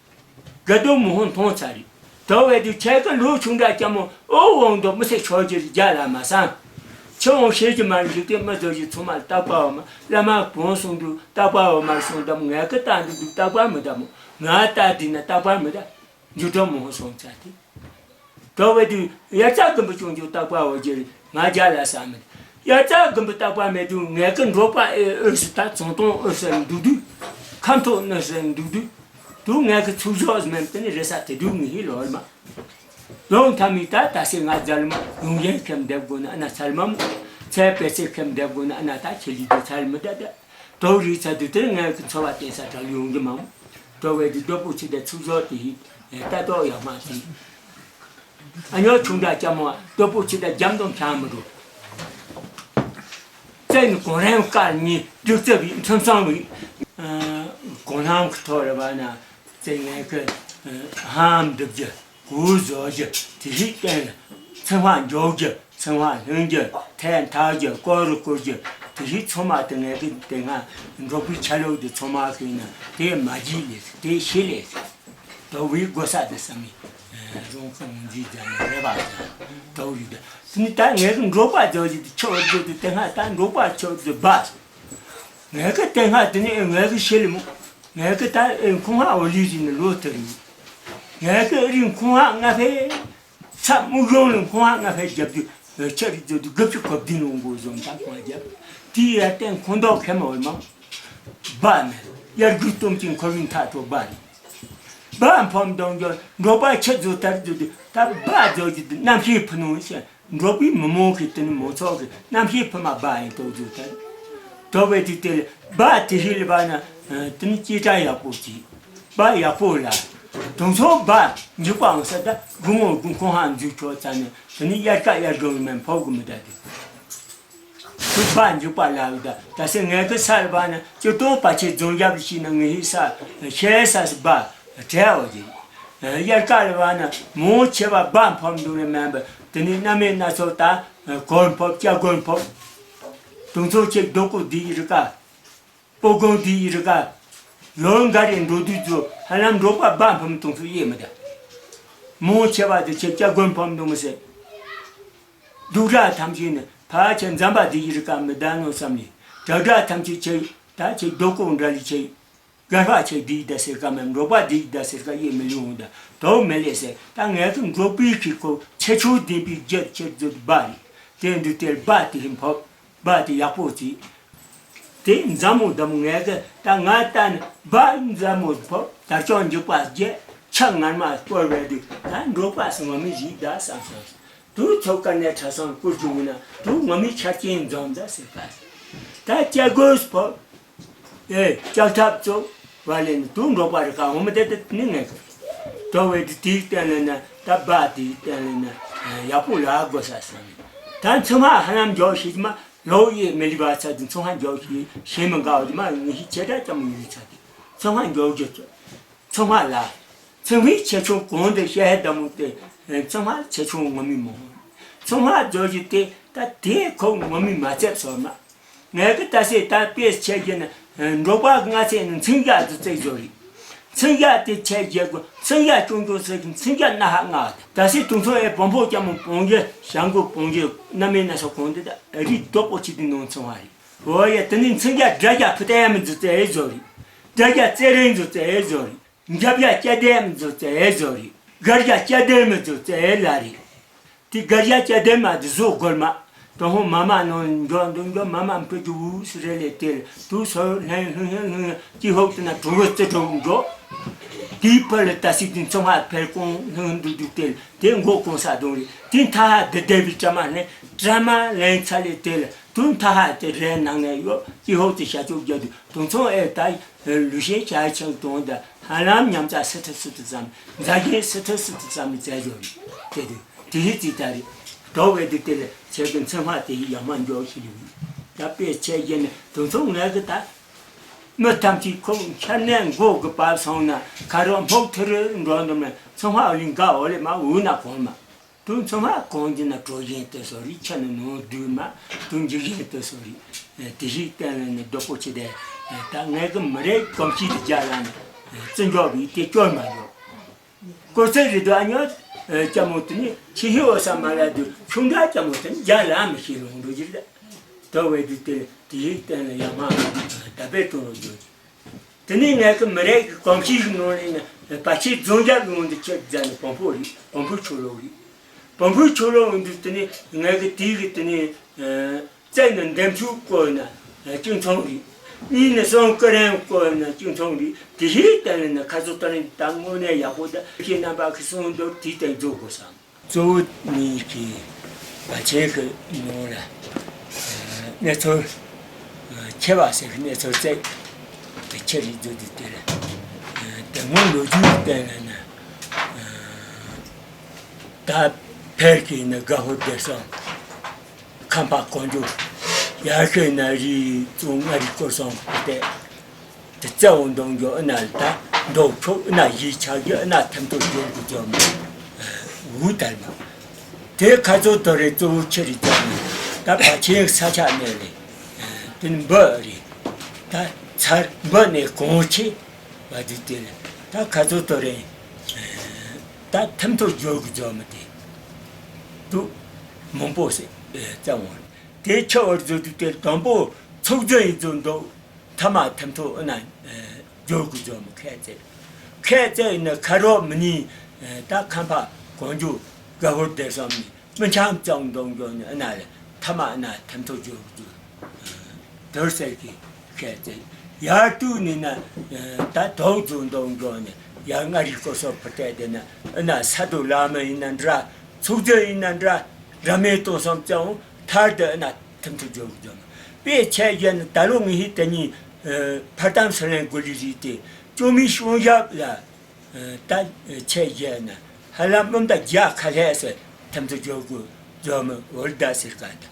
དགའ་སྡུག་མི་ཧོན་མཐོང་ཚར་རེད། དེ་བས་དུས་ཁྱེད་ཀྱི་ལོ་ཆུང་དྲགས་ཀྱང་མོ་ཨོ་འོང་དོ་མི་སེ་ཆོག་རྒྱུ་རྒྱ་ལ་མ་སང་། ཆེ་འོང་ཤེས་ཀྱི་མ་རེད། འཇིག་རྟེན་མི་བཟོ་རྒྱུ་ཚང་མ་ལ་རྟག་པ་འོ་མ་བླ་མ་བོན་གསུང་དུས་རྟག་པ་འོ་མར་སོང་དམ་ངས་ཀི་ལྟ་འདུག་འདུག་རྟག་པ་མི་ལྟ་མོ་ང་ལྟ་འདི་ན་རྟག་པ་མི་ལྟ། འགྱུར་ལྡོག་མི་ཧོན་སོང་ཚར་དེ། དོ་བའི་དུས་ཡ་ཙག་གི་འབུ་ཅུང་ཅུང་རྟག་པ་འོ་རྒྱུ་རེད། ང་རྒྱ་ལ་ས་མེད། ཡ་ཙག་གི་འབུ་རྟག་པ་མེད་དུས་ངས་ཀི་འབྲོག་པ་ཨེ་ཨོས་སུ་ད་ཚོང་སྟོང་ཨོས་སུ་འདུག་དུས། ཁམས་ཐོག་ཨོས་སུ་འདུག་དུས། དུ་ངས་ཀི་ཚུགས་གཟོགས་མེད་དེ་ནི་རེ་ས་དེ་དུས་ངི་ཧི་ལོར་མ། ལོང་ཐ་མི་ད་ད་སེ་ང་རྒྱ་ལ་མ་ཡོང་ཡན་ཁེམ་འདེབས་དགོས་ན་ཨ་ན་ཚར་མ་མོ། ཚེ་པེ་ཚེ་ཁེམ་འདེབས་དགོས་ན་ཨ་ན་ད་ཁྱེད་ལི་དུ་ཚར་མི་ད་ད། དོ་རི་ཚ་དུ་དེར་ངས་ཀི་འཚོ་བ་བརྟེན་ས་གྲགས་ཡོང་གི་མ་མོ། དོ་བའི་དུས་རྡོ་པོ་ཆེ་དེ་ཚུགས་གཟོགས་དེ་ཧི་ལྟ་རྟོག་ཡག་མ་དེ། ཨ་ཉོ་ཆུང་དྲགས་ལྕམ་མོ་སྟོབས་པོ་ཆེ་དྲགས་རྒྱམ་དང་འཆང་མི་འགྲོ། བཙས་ནི་གོང་རིམ་བཀར་ཉིན་སྒྲིག་རྩུབ་བི་ཁྲིམས་གཙང་བི། གོང་རིམ་གི་ཐོག་རེ་བ་ན་བཙས་ངན་གི་ཧམ་འདུབ་རྒྱུ་གུ་བཟོ་རྒྱུ་དེ་རིགས་བསྟན་ལ་ཚེ་དཔག་འཇོག་རྒྱུ་ཚེ་དཔག་ལྷུང་རྒྱུ་ཐལ་འཐག་རྒྱུ་སྐོར་རུ་བསྐོར་རྒྱུ་དེ་རིགས་ཚང་མ་དེ་ངན་གི་དེ་སྔ་འབྲོག་པའི་ཆ་ལུགས་དེ་ཚང་མ་ཤེས་ན་དེ་མ་བགྱིས་ལས་དེ་ཤེས་ལས། དོ་བའི་གོ་ས་དེ་བསམ་མི། རོང་ཁོང་འཛིན་རྒྱ་ནི་རེ་བ་དང་དོ་བའི་དེ་ནི་ད་ངས་གི་འབྲོག་པ་རྫོགས་ཀྱི་དེ་ཆོག་རྒྱུ་དེ་དེ་སྔ་ད་འབྲོག་པ་ཆོག་རྒྱུ་བ། ངས་གི་དེ་སྔ་དེ་ནི་ངས་གི་ཤེས་ལི་མོ། ངས་གི་ད་ཁོང་ཧ་འོ་ལི་ཟིན་ནི་ལོ་དེ་རིང་། ངས་གི་རིང་ཁོང་ཧ་ང་ཕེ། ས་མུ་གཞུང་ལ་ཁོང་ཧ་ང་ཕེ་རྒྱབ་དུས་ཆ་རིག་རྫོགས་དུས་དགུ་བཅུ་གོ་བདུན་ལོ་འགོ་བཟུང་ད་ཁོང་རྒྱབ། དེའི་ཡར་བརྟེན་ཁོང་དོག་ཁེ་མ་འོས་མ། སྦ་ནས་དབྱར་དགུན་སྟོན་གྱི་འཁོར་བའི་མཐའ་གྲོགས་སྦ་རེད། སྦ་འཕུམ་དང་འགྱོ་འབྲོག་པ་ཁྱི་རྫོ་ལྟར་རྫོ་དུས་ད་སྦ་རྫོ་གི་རྣམ་ཤེས་ཕུ་ནུ་ཞེས་འབྲོག་པའི་མི་མང་གི་དེ་ནི་མང་ཚོགས་ཀྱི་རྣམ་ཤེས་ཕུ་མ་སྦ་ཡིན་དོ་རྫོ་ལྟར། དོ་བའི་དུས་དེ་ལ་སྦ་དེ་ཧི་ལ་བ་ན་དེ་ནི་སྐྱེ་གྲ་ཡག་པོ་གྱིས། སྦ་ཡག་པོ་ལ། དུང་ཚོགས་སྦ་འཇུག་པའང་ས་ད་དགུང་ངོ་དགུང་ཁོང་ཧ་འཛུལ་ཆོག་ཙ་ནི་དེ་ནི་དབྱར་ཁ་དབྱར་དགུན་མན་ཕོག་གི་མི་ད་དེ། ཁུ་པ་འཇུག་པ་ལ་ཡོད་ད། ད་སེ་ངས་ཁི་སར་བ་ན་ཅི་ཏོ་པ་ཆེ་རྫོང་རྒྱབ་ལ་ཤི་ན་ངས་ཧི་ས་ཤེ་ས་སི་བ་བྲལ་བ་ཡིན། དབྱར་ཁ་ལ་བ་ན་མོ་ཆེ་བ་བ་འཕོམ་འདུག་ནས་མེན་པ་དེ་ནི་གནམ་མེད་ན་ཚོ་ད་གོན་ཕོབ་སྐྱ་གོན་ཕོབ། དུང་ཚོ་ཆེ་རྡོ་ཀུ་དི་ཡི་རི་ཀ། སྤོ་གོན་དི་ཡི་རི་ཀ། ལོ་འགའ་རེ་འགྲོ་དུས་ཚོ་ཧ་ལམ་འབྲོག་པ་བ་འཕོམ་དུང་ཚོ་ཡེ་མི་ད། མོ་ཆེ་བ་དེ་ཆེ་སྐྱ་གོན་ཕོབ་འདུག་མི་སེ། སྡུག་ར་ཐམས་ཅད་ནི་ཕ་ཆེ་འཛམ་པ་འདི་ཡི་རི་ཀ་མི་ལྡན་ནོ་བསམ་ནས་དྲ་དྲ་ཐམས་ཅད་ཆེ་ད་ཆེ་རྡོ་ཀོང་འདྲ་ལི་ཆེ་སྒར་བ་ཆེ་འདི་ཡི་ད་ཟེར་ཀ་མེད་འབྲོག་པ་འདི་ཡི་ད་ཟེར་ཀ་ཡེ་མི་ལུས་འོང་ད་དོག་མི་ལས་ཟེར། ད་ངས་ཀྱི་འབྲོག་པའི་ཁྱི་ཁོ་ཆེ་ཆུང་ལྡན་པའི་རྒྱལ་ཆེ་རྫུ་བ་རེད། དེ་འདུག་དེར་བ་དེ་ཧིན་ཕོབ་བ་དེ་ཡག་པོ་བྱས། དེ་མཛའ་མོ་དམ་ངས་ཀྱི་ད་ང་ལྟ་ནི་བ་མཛའ་མོ་ཕོབ་དར་ལྕོག་འཇུག་པ་རྒྱལ་ཆ་ངར་མ་སྐོར་བས་དུས་ད་འབྲོག་པ་སུ་ངོ་མི་ཞིག་ད་བསམ་སོང་། དུ་ཚོ་ཀ་ནས་ཁྲ་སང་བསྐུར་བྱུང་ན་དུ་ངོ་མི་ཆ་རྐྱེན་འཛོམས་ད་ཟེར་པ། ད་སྐྱ་གོས་ཕོ། ཨེ་ལྕགས་ཐབ་ཚོ་བ་ལེན་དུ་འབྲོག་པ་རི་ཀ་འོ་མི་དེ་དེ་ནི་ངས་གི། དོ་བའི་དེ་དེའི་སྟེང་ལ་ན་ད་བ་དེའི་སྟེང་ལ་ན་ཡག་པོ་ལ་དགོས་ས་སང་ནི། ད་མཚོ་མ་ཧ་ལམ་འཇོག་ཤེས་ཀྱི་མ་ལོ་ཡི་མི་ལི་བ་ཚ་དུ་མཚོ་མ་འཇོག་ཤེས་ཤེས་མི་དགའ་བ་དེ་མ་ངི་ཤི་ཆེ་དྲག་ཙམ་ཡོད་ཚ་དེ་མཚོ་མ་འཇོག་རྒྱུ་ཚོ། ཚོང་ཁང་ལ། ཚོང་ཁང་ཆེ་ཆུང་གང་དུ་བཤད་ཧེ་ད་མོ་སྟེ། ཚོང་ཁང་ཆེ་ཆུང་ངོ་མི་མོ། ཚོང་ཁང་རྫོགས་རྒྱུ་དེ་ད་དེ་ཁོ་ངོ་མི་མ་ཚད་སོ་མ། ངས་གི་ད་སེ་ད་དཔེ་ཆེ་རྒྱུ་ན་འབྲོག་པ་ང་ཚེ་ནི་མཚན་རྒྱ་དུ་བརྩེགས་བཟོ་རེད། མཚན་རྒྱ་དེ་ཆེ་རྒྱ་གོ་མཚན་རྒྱ་ཅུང་ཅུང་ཟེར་གི་མཚན་རྒྱ་སྣ་ཧ་ང་ད་སེ་དུང་ཚོ་ཨེ་བོན་པོ་སྐྱ་མོ་བོང་རྒྱུ་ཞང་གོ་བོང་རྒྱུ་གནམ་མེད་ན་ས་གོང་དེ་ད་རི་རྡོག་པོ་ཆེ་དུ་ནང་ཚོང་བ་རེད། འོ་ཡ་དེ་ནི་མཚན་རྒྱ་དགྲ་རྒྱ་ཕུ་ཏའི་མི་འཛུ་བརྩེགས་བཟོ་རེད། དགྲ་རྒྱ་རྩེ་རིང་འཛུ་བརྩེགས་བཟོ་རེད། འཇབ་ཡ་སྐྱ་ལྡེམ་མི་འཛུ་བརྩེགས་བཟོ་རེད། སྒར་ཡ་སྐྱ་ལྡེམ་མི་འཛུ་བརྩེགས་ལ་རེད། དེ་སྒར་ཡ་སྐྱ་ལྡེམ་མ་དེ་བཟོ་དགོས་མ། ཏོ་ཧོ་མ་མ་ནོ་འགྱོ་འདུག་འགྱོ་མ་མ་ཕུ་རྒྱུ་བུ་སི་རེ་ལེ་ཏེ་དུ་སོ་ལྷན་ལྷུན་ལྷན་ལྷུན་ཀྱི་ཧོག་ཏུ་ན་གྲུ་གུ་རྩི་གྲུ་འགྱོ། དེའི་ཕར་ལ་ད་སི་དུ་མཚོ་ཧ་ཕེར་ཀོང་ལྷུན་འདུག་འདུག་ཏེ་དེ་མགོ་གོང་ས་དུང་རེད། དེ་མཐའ་ཧ་དེ་བདེ་བའི་གྲ་མ་ལྷན་གྲ་མ་ལྷན་ཚ་ལེ་ཏེ་ལ་དུ་མཐའ་ཧ་དེ་རེ་ནང་ནས་ཡོ་ཀྱི་ཧོག་ཏུ་བྱ་ཆོག་རྒྱ་དུ་དུང་ཚོང་ཨེ་ད། ལུས་ཤེས་བྱ་ཆེན་དོན་དང་ཧ་ལམ་ཉམས་ཚ་སི་ཐི་སི་ཐི་ཙམ། མཛའ་རྒྱན་སི་ཐི་སི་ཐི་ཙམ་མཛའ་ཡོད་རེད། དེ་དུས་དེ་ཧི་ཙི་ད་རེད། དོ་བའི་དུས་དེ་ལ་ཆེད་དུ་མཚན་མ་དེ་ཡི་ཡང་མ་འཇོག་ཤི་ལུས། ད་དཔེ་ཆེ་རྒྱན་ནི་དུང་ཚོང་ངས་གི་ད། མི་ཐམས་ཅད་ཁོ་འཆར་ནས་མགོ་གི་བབས་སོང་ན་ཁ་རོག་སྨུག་ཐུ་རུ་འགྲོ་འདུག་མེད་མཚན་མ་ཨོ་ལིང་ག་ཨོ་ལེ་མ་འུ་ན་གོང་མ། དུ་མཚོ་མ་གང་གི་ན་གྲོ་ཞིང་དུ་སོ་རི་ཆ་ནི་ནོ་དུ་མ་དུ་འཇིག་ཞིང་དུ་སོ་རི། དེ་ཞིག་བསྟན་ལ་ནི་རྡོག་པོ་ཆེ་དེ། ད་ངས་གི་མི་རེ་གོམས་གཤིས་དེ་རྒྱ་ལ་ནི་བརྩི་འཇོག་བི་དེ་སྐྱོར་མ་འཇོག་གོ་ཚེ་རི་དུ་ཨ་ཉོ། ལྕམ་མོ་དུ་ནི་ཆི་ཧི་འོ་ས་མ་ལ་དུ་ཆུང་འདྲ་ལྕམ་མོ་དུ་ནི་རྒྱ་ལ་མི་ཤེས་ལོང་འགྲོ་གི་རེད། ད་བས་དུ་དེ་དེ་ཞིག་བསྟན་ལ་ཡ་མ་ད་བས་དུ་ལོ་འཇོག་གི། དེ་ནས་ངས་ཀྱི་མི་རིགས་ཀྱི་གོམས་གཤིས་ཀྱི་ནང་ནས་ནི་བ་ཕྱི་རྫོང་རྒྱབ་ཀྱི་ངོས་འདི་ཆེད་མཛད་ནས་བོན་པོ་རེད། བོན་པོའི་ཆོས་ལུགས་རེད། བོན་པོའི་ཆོས་ལུགས་འོང་དུས་དེ་ནས་ངས་ཀྱི་དེའི་གི་དེ་ནས་རྩེ་ནས་འདེམས་ཚུལ་བཀོད་ན་གཅིག་མཚུངས་རེད། གཉིས་ནས་གསུང་ཀི་རན་བཀོད་ན་གཅིག་མཚུངས་རེད། དེ་ཞིག་བསྟན་ནས་ནི་ཁ་སོ་ལྟ་ནས་ད་དངོས་གནས་ཡག་པོ་ད་ཁྱེད་རྣམ་པ་གི་གསུང་མདོར་དེའི་སྟེང་རྫོགས་དགོས་སམ། གཙོ་བོ་ནི་གི་བ་ཆེན་གི་ནང་ལ་གནས་ཚུལ་ཁྱེད་བ་ཟེར་གི་གནས་ཚུལ་བཙལ་གི་ཁྱེད་རིག་རྫོགས་དུས་དེ་ལ་དེ་སྔོན་ལོ་རྒྱུས་བསྟན་ལ་ན་ད་ཕེར་གི་ནི་དགའ་ཧོ་བདེ་སོང་ཁམས་པ་དཀོན་མཆོག་ཡར་ཤོད་ན་རི་གཙོ་ང་རི་སྐོར་སོང་སྟེ། དེ་རྩ་བོ་འདོང་རྒྱུ་ཨ་ན་ལ་ད་འདོག་ཆོག་ཨ་ན་ཡིད་ཆགས་རྒྱུ་ཨ་ན་ཐེམ་ཐོ་འཇོག་དགོས་རྒྱུ་མ་འུ་དར་མ། དེ་ཁ་ཚོ་དོ་རེ་གཙོ་བོ་ཆེ་རེ་རྒྱབ་ནས་ད་བ་ཆེན་ས་ཆ་ནས་རེ། དེ་ནི་འབུ་རེ། ད་ཚར་འབུ་ནས་གོང་ཆེ་བ་དུ་དེ་ལ་ད་ཁ་ཚོ་དོ་རེ། ད་ཐེམ་ཐོ་འཇོག་དགོས་རྒྱུ་མ་དེ། དུ་མང་པོ་སེ་རྩ་བོ་དེ་ཆ་བར་བཟོ་དུ་དེ་དང་པོ་ཚོགས་རྫོན་ཡིན་ཚོ་འདུག་མཐའ་མ་ཐེམ་ཐོ་ཨ་ན་འཇོག་དགོས་རྒྱུ་མ་ཁས་བཙལ། ཁས་བཙལ་ཡིན་ན་ཁ་རོག་མི་ནི་ད་ཁམས་པ་གོང་རྒྱུ་དགའ་བོར་བསྡད་སོང་ནི་མི་འཆམ་ཙང་འདོང་འགྱོ་ནི་ཨ་ན་ལ་མཐའ་མ་ཨ་ན་ཐེམ་ཐོ་འཇོག་དགོས་རྒྱུ་དོར་ཟེར་གི་ཁས་བཙལ། ཡར་དུ་ནི་ན་ད་དོག་རྫུ་འདོང་འགྱོ་ནི་ ཡར་མངའ་རིས་སྐོར་ས་ཕུ་ཏེ་དེ་ན་ཨ་ན་ས་རྡོ་ལ་མ་ཡིན་ན་འདྲ། ཚོགས་རྫས་ཡིན་ན་འདྲ། ར་མེ་སྟོང་སམ་ཙང་ཐར་དུ་ཨ་ན་ཐིམ་ཐུ་འཇོག་རྒྱུ་མ། པེ་ཆེ་ཡན་ད་ལོ་ངི་ཧི་དེ་ཉིན་ཕར་དམ་སི་ལན་གོ་ལི་རི་དེ་ཅོ་མི་ཤོང་ཡབ་ལ། ད་ཆེ་ཡན་ཧ་ལམ་མུམ་ད་རྒྱ་ཁ་ལྷས་སེ་ཐིམ་ཐུ་འཇོག་དགོས་རྒྱུ་མ་འོལ་ད་ཟེར་ག་ད།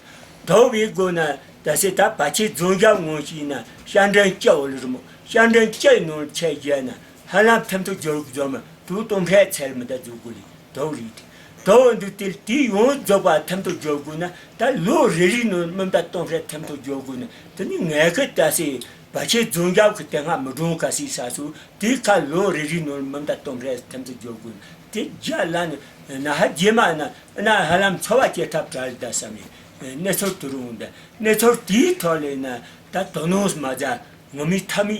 དོ་བའི་སྒོ་ན་ད་སེ་ད་བ་ཆེ་རྫོང་རྒྱབ་ངོ་ཤེས་ན་ཤ་འདྲེན་སྐྱ་འོལ་རི་མོ་ཤ་འདྲེན་སྐྱ་ནོར་ཆེ་ཡན་ཧ་ལམ་ཐིམ་ཐུ་འཇོག་རྒྱུ་མ་དུ་སྟོང་ཕྲད་ཚལ་མི་ད་འཇོག་དགོས་ལི། དོ་རིགས་དེ། དོ་འདི་སྟེ་དེ་ཡོངས་རྫོགས་པ་ཐམ་དུ་འཇོག་དགོས་ན་ད་ལོ་རེ་རེ་ནང་མུ་མཐའ་གཏོང་ཕྲད་ཐམ་དུ་འཇོག་དགོས་ན་དེ་ནི་ངས་ཀི་ད་སེ་བ་ཆེ་རྫོང་རྒྱབ་ཀྱི་དེ་སྔ་མི་གྲོང་ག་སི་ས་སུ་དེ་ཁ་ལོ་རེ་རེ་ནང་མུ་མཐའ་གཏོང་ཕྲད་ཐམ་དུ་འཇོག་དགོས་ན་དེ་རྒྱ་ལ་ནི་ན་ཧ་རྗེས་མ་ན་ན་ཧ་ལམ་འཚོ་བ་སྐྱེལ་ཐབས་བྲལ་ད་བསམ་ནས་གནས་ཚུལ་དུ་རུང་ད་གནས་ཚུལ་དེའི་ཐོག་ལས་ན་ད་དོ་སྣང་མ་ཛ་ངོ་མི་ཐ་མི་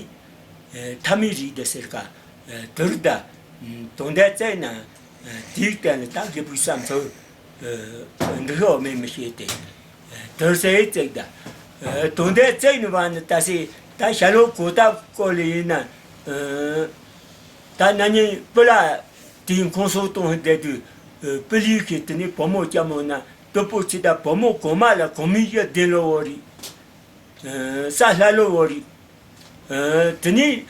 ཐ་མི་རིགས་ད་ཟེར་ག་དུར་ད་དོན་དེ་བཙལ་ན། དེའི་སྟེང་ལ་ད་རྒད་པོའི་བསམ་ཚུལ་འདི་ཤོག་མེད་མི་ཤེས་ཏེ། དོན་ཟེར་བཙལ་ད། དོན་དེ་བཙལ་ནི་བ་ནི་ད་སེ་ད་ཞྭ་ལོ་གོ་ཐབས་སྐོར་ལ་ཡིན་ན། ད་ན་ནིང་སྤུ་ལ་དེའི་ཁོང་སོག་གཏོང་ཧི་བསྡད་དུས་སྤུ་ལི་གི་དེ་ནི་བུ་མོ་སྐྱ་མོ་ན་སྟོབས་པོ་ཆེ་ད་བུ་མོ་གོང་མ་ལ་གོང་མའི་གཡུ་ལྡན་ལོ་བོ་རེད། ས་ལྷ་ལོ་བོ་རེད། དེ་ནས་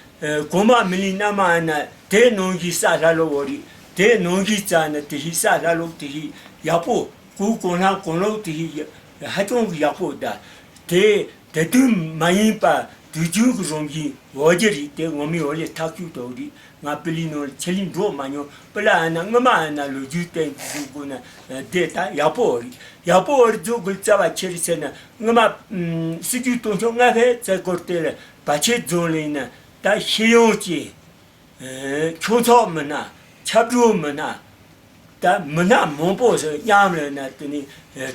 གོང་མ་མི་ལི་མནའ་མ་ཨ་ན་དེ་ནང་གི་ས་ལྷ་ལོ་བོ་རེད། དེ་ནང་གི་རྩ་ན་དེ་ཧི་ས་ལྷ་ལོ་དེ་ཧི་ཡག་པོ་གུ་གོང་ལྷ་གོང་ལོ་དེ་ཧི་ཧ་ཅང་གི་ཡག་པོ་ད། དེ་དེ་དུས་མ་ཡིན་པ་དུས་རྒྱུན་གྱི་རང་བཞིན་འོ་རྒྱུ་རེད། དེ་ངོ་མའི་འོ་ལས་ཐག་ཆོད་དོ་རེད། ང་སྤུ་ལི་ནང་ལ་ཆེ་ལི་འགྲོ་མ་མྱོང་། སྤུ་ལ་ཨ་ན་སྔ་མ་ཨ་ན་ལོ་རྒྱུས་བསྟན་གྱི་འདུག་དགོས་ན་དེ་ད་ཡག་པོ་རེད། ཡག་པོ་རེད་རྫོགས་དགོས་རྩ་བ་ཆེ་རེད་ཟེར་ན། སྔོན་མ་སྲིད་ཇུས་སྟོང་ཕྱོགས་ལྔ་ཕེ་རྩེ་སྐོར་དེ་ལ་བ་ཆེ་རྫོང་ལ་ཡིན་ན་ད་ཤེས་ཡོན་གྱི་ཁྱུང་ཚོགས་མི་སྣ་ཆབ་སྒྲོག་མི་སྣ་ད་མི་སྣ་མང་པོ་ཟེར་མཉམ་ལ་ན་དེ་ནི་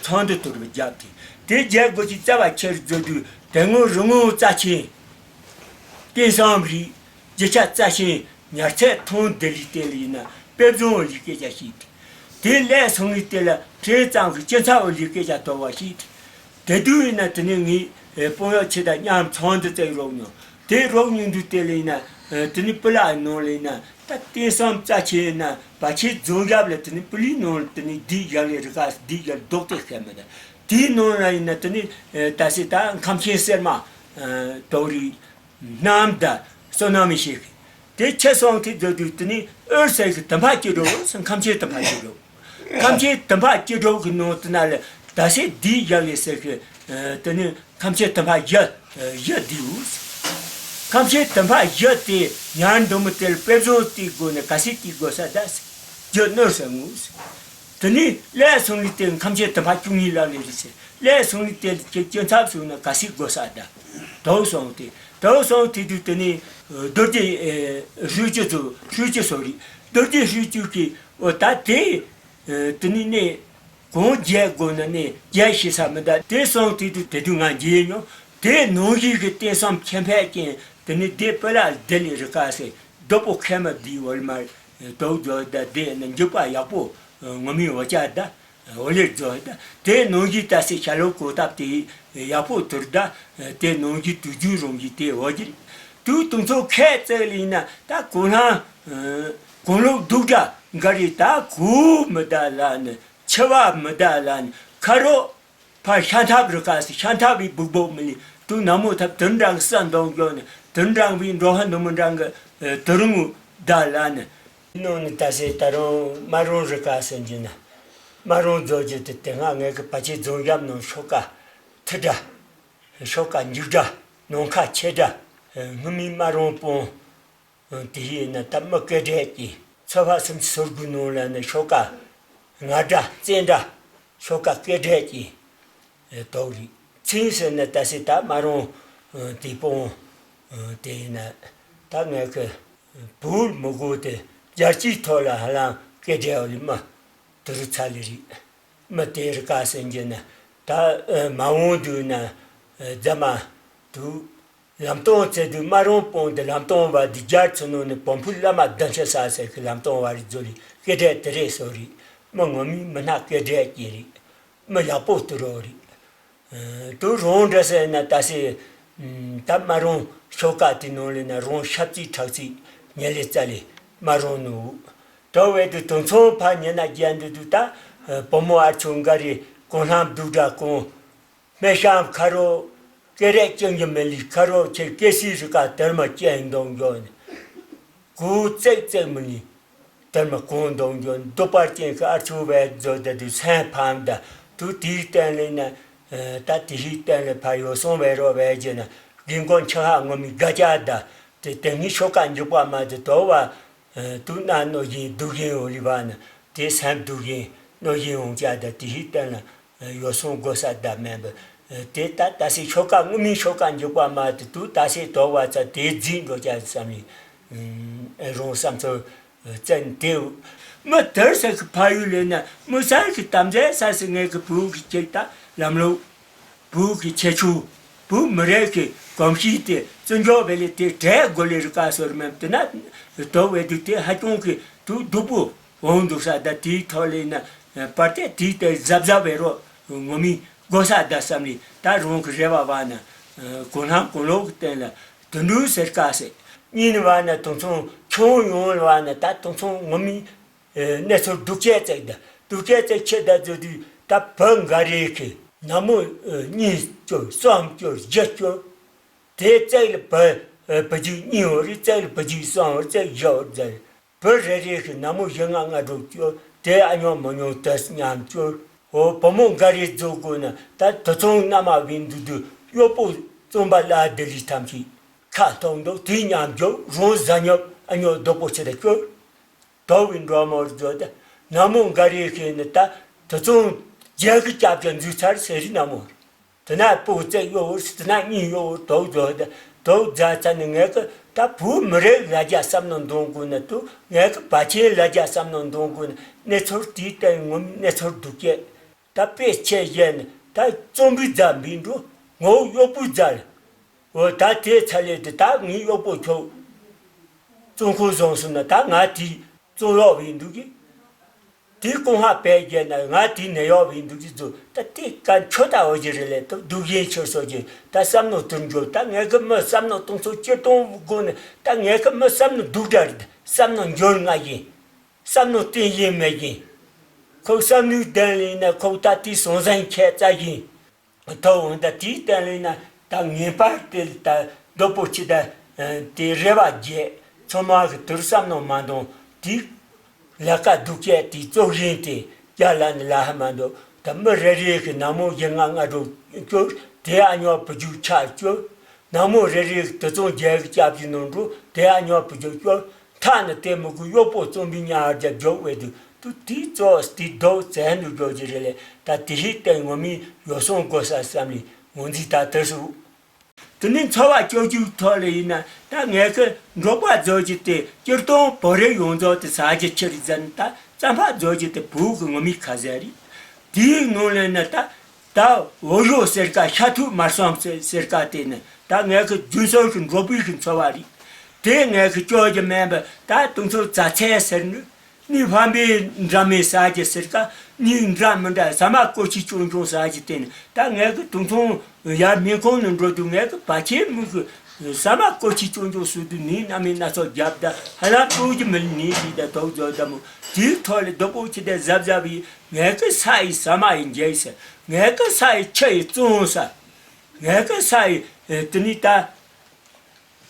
ཚོགས་འདུ་དུར་བ་བརྒྱབ་སྟེ་དེ་རྒྱལ་སྒོ་ཅིག་རྩ་བ་ཆེར་བཟོ་དུས་དེ་སྔོན་རི་ངོ་རྩ་ཆེན་སྐལ་བཟང་རིགས་རྒྱུ་ཆ་རྩ་ཆེན་ཉར་ཚད་ཐོན་བསྡད་ལི་དེ་ལ་ཡིན་ན་དཔེ་བཟང་ལི་སྐད་ཆ་ཞིག་དེ་ལས་སོང་ངི་དེ་ལ་ཁྲེལ་ཙམ་གི་སྐྱིན་ཚབ་ལི་སྐད་ཆ་དོར་བ་ཞིག་དེ་དུས་ཡིན་ན་དེ་ནི་ངའི་དཔོན་གཡོག་ཆེ་དང་མཉམ་ཚོགས་འདུ་བཙུགས་རོགས་མྱོང་། དེ་རོགས་མྱོང་དུས་དེ་ལ་ཡིན་ན་དེ་ནི་སྤུ་ལ་ནང་ལ་ཡིན་ན་ད་རྟེན་གསུམ་རྩ་ཆེ་ཡིན་ན་བ་ཆེ་རྫོང་རྒྱབ་ལ་དེ་ནི་སྤུ་ལི་ནང་ལ་དེ་ནི་སྡིག་ཡག་ལས་རི་ཁ་སྡིག་ཡག་རྡོག་ཏེ་ཤེས་མི་ད། དེའི་ནང་ལ་ཡིན་ན་དེ་ནི་ད་སེ་ད་ཁམས་ཆེན་གསེར་མ་དོག་རིགས། གནམ་ད་བསོད་ནམས་མི་ཤེས་གི། དེ་ཆེ་སོང་དེ་འདོད་དུས་དེ་ནི་ཨོལ་ཟེར་གི་དམ་པ་སྐྱེ་འགྲོ་ཟེར། ཁམས་ཆེན་དམ་པ་སྐྱེ་འགྲོ། ཁམས་ཆེན་དམ་པ་སྐྱེ་འགྲོ་གི་ནང་དེ་ན་ལ་ད་སེ་འདི་ཡག་ལས་ཟེར་གི། དེ་ནི་ཁམས་ཆེན་དམ་པ་བཞི་བཞི་འདིའུ། ཁམས་ཆེན་དམ་པ་བཞི་དེ་ཉར་འདུག་མི་དེར་དཔེ་བཟང་དེའི་སྒོ་ནས་ག་སེ་དེའི་དགོས་ས་ད་ཟེར། རྒྱུ་ནོར་ཟེར་ངུ་ཟེར། དེ་ནི་ལས་སོང་ནི་དེ་ཁམས་ཆེན་དམ་པ་བཅུ་གཉིས་ལག་ལས་རེད་ཟེར། ལས་སོང་ནི་དེ་ཁྱེད་སྐྱོན་ཚབ་སོང་ན་ག་སྲིད་དགོས་ས་ད། དོག་སོང་དེ། དོག་སོང་དེ་དུས་དེ་ནི་རྡོ་རྗེ་ཧྲུལ་གྱི་ཚོ་ཧྲུལ་གྱི་སོ་རེད། རྡོ་རྗེ་ཧྲུལ་གྱི་གི་འོ་ད་དེ། དེ་ནི་ནི་གང་རྒྱལ་དགོས་ན་ནི་རྒྱལ་ཤེས་ས་མི་ད། དེ་སོང་དེ་དུས་དེ་དུས་ང་རྒྱལ་མྱོང་། དེ་ནང་བཞིན་གི་རྟེན་གསུམ་ཁྱད་འཕགས་ཅན་དེ་ནི་དེ་སྤུ་ལ་དེ་ལས་རི་ཁ་སེ་རྡོ་པོ་ཁེ་མ་དེའི་འོལ་མར། དོག་རྫོགས་ད་དེ་ནི་འཇུག་པ་ཡག་པོ་ངོ་མའི་འོ་ཅག་ད་འོ་ལེར་རྫོགས་ད། དེ་ནང་བཞིན་ད་སེ་ཤ་ལོ་གོ་ཐབས་དེ་ཡག་པོ་དུར་ད། དེ་ནང་བཞིན་དུས་རྒྱུན་རང་བཞིན་དེ་འོ་གྱིར་དུས་དུང་ཚོ་ཁས་བཙལ་ཡིན་ན་ད་གོང་ལྷང་གོང་ལོག་སྡུག་དྲ་འགའ་རེ་ད་གོ་མི་ད་ལ་ནི་འཆི་བ་མི་ད་ལ་ནི་ཁ་རོག་ཕར་ཤ་འཐབ་རི་ཁ་སི་ཤ་འཐབ་བའི་སྦུག་སྦུག་མི་ལི་དུ་ན་མོ་ཐབ་དུར་འདྲ་གི་ས་འདོང་གྱོ་ནི་དུར་འདྲ་བའི་འགྲོ་ཧ་ནུ་མི་འདྲ་གི་དུར་ངུ་ད་ལ་ནི། ནང་ནི་ད་སེ་ད་རུང་མ་རུང་རི་ཁ་སེ་འཇི་ན་མ་རུང་རྫོགས་རྒྱུ་དེ་དེ་སྔ་ངས་གི་བ་ཆེ་རྫོང་རྒྱབ་ནང་ཤོག་ཀ་ཐི་དྲ་ཤོག་ཀ་འཇིག་དྲ་ནང་ཁ་ཆེ་དྲ་སྔོན་མའི་མ་རུང་སྤོང་། དེ་ཡིན་ན་ད་མི་སྐད་སྒྲས་ཀྱིས་ཚོ་བ་སུམ་ཅུ་སོ་དགུ་ནང་ལ་ནི་ཤོག་ཀ་ང་འདྲ་བཙན་འདྲ་ཤོག་ཀ་སྐད་སྒྲས་ཀྱིས་དོག་རིགས་ཚིག་ཟེར་ན་ད་སེ་ད་མ་རུང་དེ་སྤོང་། དེ་ཡིན་ན་ད་ངས་ཁི་བུར་མི་གོ་དེ་རྒྱལ་སྤྱིའི་ཐོག་ལ་ཧ་ལམ་སྐད་སྒྲས་འོ་ལི་མི་དུ་རུ་ཚ་ལི་རིགས་མི་དེ་རི་ཀ་སེ་འཇི་ན་ད་མ་འོང་དུས་ན་རྫ་མ་དུ། ལམ་སྟོང་བཙལ་དུས་མ་རུང་སྤོང་དེ་ལམ་སྟོང་བ་འདི་རྒྱར་ཚུ་ནང་ནས་བོན་ཕུ་བླ་མ་བདུན་ཚེ་ས་ཟེར་གི་ལམ་སྟོང་བ་རི་རྫོ་ལི་སྐད་སྒྲས་དེ་རེད་སོ་རི། མི་ངོ་མའི་མི་སྣ་སྐད་སྒྲས་ཀྱི་རི། མི་ཡག་པོ་དུ་རོ་རི། དུ་རོང་འདྲ་ཟེར་ན་ད་སེ། ད་མ་རུང་ཤོག་ཀ་དེ་ནང་ལས་ན་རོང་ཤབ་ཙིག་ཁྲག་ཙིག་ཉེ་ལེ་རྩ་ལེ། མ་རུང་ནུ། དོ་བས་དུ་དུང་ཚོང་ཕ་ཉེ་ན་རྒྱན་དུ་དུ་ད། བུ་མོ་ཨར་ཆུང་འགའ་རེ་གོང་ལྷམ་སྡུག་འདྲ་གོང་། སྨེ་ཤམ་ཁ་རོ། སྐེ་རེག་ཅན་གྱི་མི་ལི་ཁ་རོ་ཆེ་སྐེ་སི་རི་ཀ་དར་མ་ཅན་འདོང་འགྱོ་ནི། གུ་ཙེག་ཙེག་མི་ལི། དར་མ་གོང་འདོང་འགྱོ་ནི་རྡོ་པར་ཅན་གྱི་ཨར་ཆུང་བས་མཛོ་ད་དུ་སེམས་ཕམ་ད་དུ་དེའི་སྟེང་ལས་ན། ད་དེའི་སྟེང་ལས་ཕ་ཡོ་སོང་བས་རོ་བས་རྗེ་ན་རྒན་གོང་ཆ་ཧ་ངོ་མི་དགའ་ཅག་ད། དེ་དེ་ངའི་ཤོ་ཀ་འཇུག་པ་མ་དེ་དོ་བ། དུ་ན་གནོད་སྦྱིན་སྡུག་སྦྱིན་འོ་ལི་བ་ན་དེ་སེམས་སྡུག་སྦྱིན་གནོད་སྦྱིན་འོང་ཅག་ད་དེའི་སྟེང་ལ་ཡོ་སོང་དགོས་ས་ད་མེད་པ། དེ་ད་ད་སི་ཤོ་ཀ་ངུ་མི་ཤོ་ཀ་འཇུག་པ་མ་དེ་དུ་ད་སི་དོ་བ་ཚ་དེ་རྫིག་འགྲོ་ཅག་བསམ་ནི་རུང་བསམ་ཚོར། བཙན་དེའུ། མི་དར་ས་གི་ཕ་ཡུལ་ལས་ན་མི་སར་གི་དམ་རྫས་ས་སི་ངའི་གི་བུ་གི་ཅིག་ད་ལམ་ལུགས། བུ་གི་ཁྱད་ཆོས། བུ་མི་རིགས་ཀྱི་གོམས་གཤིས་དེ་བརྩི་འཇོག་བེ་ལེ་དེ་གྲས་དགོ་ལེ་རི་ཀ་སོར་མེམ་དེ་ན། དོ་བེ་དུ་དེ་ཧ་ཅང་གི་དུ་སྡུག་པོ་འོང་འདུག་ས་ད་དེའི་ཐོག་ལས་ན། པར་དེ་དེའི་དེ་གཟབ་གཟབ་བེ་རོ་ངོ་མི་དགོ་ས་ད་བསམ་ལེ་ད་རོང་གི་རེ་བ་བ་ན། གོང་ལྷམ་གོང་ལོག་གི་སྟེང་ལ། དུད་འགྲོའི་སེར་ཀ་ཟེར། གཉིས་ནི་བ་ན་དུང་ཚོང་ཁྱོང་ཡོང་ལ་བ་ན་ད་དུང་ཚོང་ངོ་མི། གནས་ཚུལ་སྡུག་སྐད་བཙལ་ད་སྡུག་སྐད་བཙལ་ཆེད་ད་མཛོད་དུས་ད་བུ་འགའ་རེ་གི་ན་མོ་གཉིས་སྐྱོར་གསུམ་སྐྱོར་བཞི་སྐྱོར། དེ་བཙལ་ལ་བུ་བུ་རྒྱུད་གཉིས་འོ་རེ་བཙལ་ལ་བུ་རྒྱུད་གསུམ་འོ་རེ་བཙལ་བཞི་འོ་རེ་བཙལ། བུ་རེ་རེ་གི་ན་མོ་བཞི་ལྔ་ལྔ་དྲུག་སྐྱོར་དེ་ཨ་ཉོ་མ་ཉོ་དུས་མཉམ་སྐྱོར། འོ་བུ་མོ་འགའ་རེ་རྫོགས་དགོས་ན་ད་དུད་ཚང་མནའ་མ་བིན་འདུག་དུས་གཡོག་པོ་བཙོང་པ་ལ་དེ་ལི་ཐམས་ཅད་ཁ་ཐོག་འདུག་དེའི་མཉམ་སྐྱོར་རང་བཟའ་ཉོབ་ཨ་ཉོ་རྡོག་པོ་ཆེ་ད་སྐྱོར། དོ་བིན་འགྲོ་མོར་རྫོགས་ད་ན་མོ་འགའ་རེ་གི་ནི་ད་དུད་ཚང་རྒྱལ་གི་སྐྱབས་ཀྱི་འཛུལ་ཚར་ཟེར་རི་ན་མོ། དེ་ན་སྤུ་རྩེ་གཡོ་བོར་དེ་ན་གཉིས་གཡོ་བོར་དོག་རྫོགས་ད་དོག་རྫ་ཚ་ནི་ངས་གི་ད་བུ་མི་རེ་ལ་རྒྱ་བསམ་ནོ་འདོང་དགོས་ན་དུ་ངས་གི་བ་ཆེན་ལ་རྒྱ་བསམ་ནོ་འདོང་དགོས་ན་གནས་ཚུལ་དེའི་སྟེང་ངོམ་གནས་ཚུལ་སྡུག་སྐད། ད་དཔེ་ཆེ་བཞེས་ནས་ད་བཙོན་པའི་རྫ་འབིན་འགྲོ། ངོ་བོ་གཡོག་པོའི་རྫ་རེད། འོ་ད་དེ་ཚ་ལས་དེ་ད་ངའི་གཡོག་པོ་ཁྱོད་བཙོན་ཁང་བཟུང་སོང་ན་ད་ང་དེའི་བཙོན་གཡོག་བིན་འདུག་གི། དེའི་ཀོང་ཧ་པས་བརྒྱབ་ན་ང་དེའི་ནད་གཡོག་བིན་འདུག་གི་ཟོ། ད་དེ་ཀ་ཁྱོད་ད་འོ་ཇི་རེད་ལས་ད་སྡུག་གཞན་ཆེར་སོ་ཇི་ད་བསམ་ནོ་དུར་འགྱོ། ད་ངས་གི་མི་བསམ་ནོ་སྟོང་ཚོ་སྤྱིར་གཏོང་དགོས་ནས་ད་ངས་གི་མི་བསམ་ནོ་སྡུག་འདྲ་རེད། བསམ་ནོ་འགྱུར་ང་ཡིན། བསམ་ནོ་བརྟན་བཞིན་མེད་ཀྱིན། ཁོ་བསམ་ནུས་ལྡན་ལས་ན་ཁོ་ད་དེའི་སོང་ཟན་ཁྱད་རྩ་བཞིན། ཐོ་འོང་ད་དེའི་སྟེང་ལས་ན་ད་ངེས་པར་དེ་ད་རྡོ་པོ་ཆི་ད་དེ་རེ་བ་རྒྱས་ཚང་མ་གི་དུར་བསམ་ནོ་མ་འདོང་དེ་ལ་ཀ་སྡུག་སྐད་དེ་བཙོག་བཞིན་དེ་རྒྱ་ལ་ནི་ལ་ཧ་མ་འདོང་ད་མི་རེ་རེ་གི་ན་མོ་བཞི་ལྔ་ལྔ་དྲུག་སྐྱོར་དེ་ཨ་ཉོ་བུ་རྒྱུག་ཆ་སྐྱོར། ན་མོ་རེ་རེ་དུད་ཚང་རྒྱལ་གྱི་སྐྱབས་ཀྱི་ནང་འགྲོ་དེ་ཨ་ཉོ་བུ་རྒྱུག་སྐྱོར། མཐའ་ནི་དེ་མི་དགོས་གཡོག་པོ་བཙོན་པའི་ཉ་ཨར་རྒྱབ་འཇོག་བས་དུ་དུ་དེའི་གཙོ་དེའི་རྡོ་བཙན་དུ་འཇོག་གི་རེད་ལས་ད་དེ་ཧི་སྟེང་ངོ་མི་ཡོ་སོང་དགོས་ས་བསམ་ནས་ངོ་འཛིན་ད་དེ་སུ། དེ་ནི་འཚོ་བ་སྐྱོབ་རྒྱུའི་ཐོག་ལ་ཡིན་ན་ད་ངས་ཁི་འབྲོག་པ་རྫོགས་ཀྱི་དེ་སྤྱིར་བཏང་བོད་རིགས་ཡོངས་རྫོགས་དེ་ཟ་རྒྱུ་ཆི་རེད་ཟེར་ན་ད་རྩམ་པ་རྫོགས་ཀྱི་དེ་བོད་ཀྱི་ངོ་མི་ཁ་ཟས་རེད། དེའི་ནང་ལས་ནི་ད། ད་འོ་ཞོ་ཟེར་ཀ་ཤ་ཐུག་མར་སོང་ཟེར་ཟེར་ཀ་དེ་ནི་ད་ངས་ཁི་རྒྱུན་སྲོལ་གྱི་འབྲོག་པའི་གི་འཚོ་བ་རེད། དེ་ངས་ཁི་སྐྱོ་རྒྱུ་མེད་པ་ད་དུང་ཚོ་རྫ་ཚལ་ཟེར་ནི་ནི་ཕམ་པའི་འདྲ་མིན་ཟ་རྒྱུ་ཟེར་ཀ་ནི་འདྲ་མི་འདྲ་ཟ་མ་ཀོ་ཆི་ཆུང་ཆུང་ཟ་རྒྱུ་དེ་ནི་ད་ངས་ཁི་དུང་ཚོ་ཡར་སྨན་ཁང་ནང་འགྲོ་དུས་ངས་ཁི་བ་ཆེན་མི་གི་ཟ་མ་ཀོ་ཆི་ཆུང་ཆུང་ཟོས་དུས་ནི་རྣམ་སྨིན་སྣ་ཚོགས་རྒྱབ་ད་ཧ་ལམ་སྤྲོ་རྒྱུ་མི་ནི་རེད་ད་དོག་རྫོགས་ད་མོ་དེའི་ཐོག་ལས་རྡོ་པོ་ཆི་དེ་གཟབ་གཟབ་ཡིན། ངས་ཁི་ས་ཡི་ཟ་མ་ཡི་འཇལ་ས། ངས་ཁི་ས་ཡི་ཆུ་ཡི་བཙོང་ས། ངས་ཁི་ས་ཡི་དེ་ནི་ད།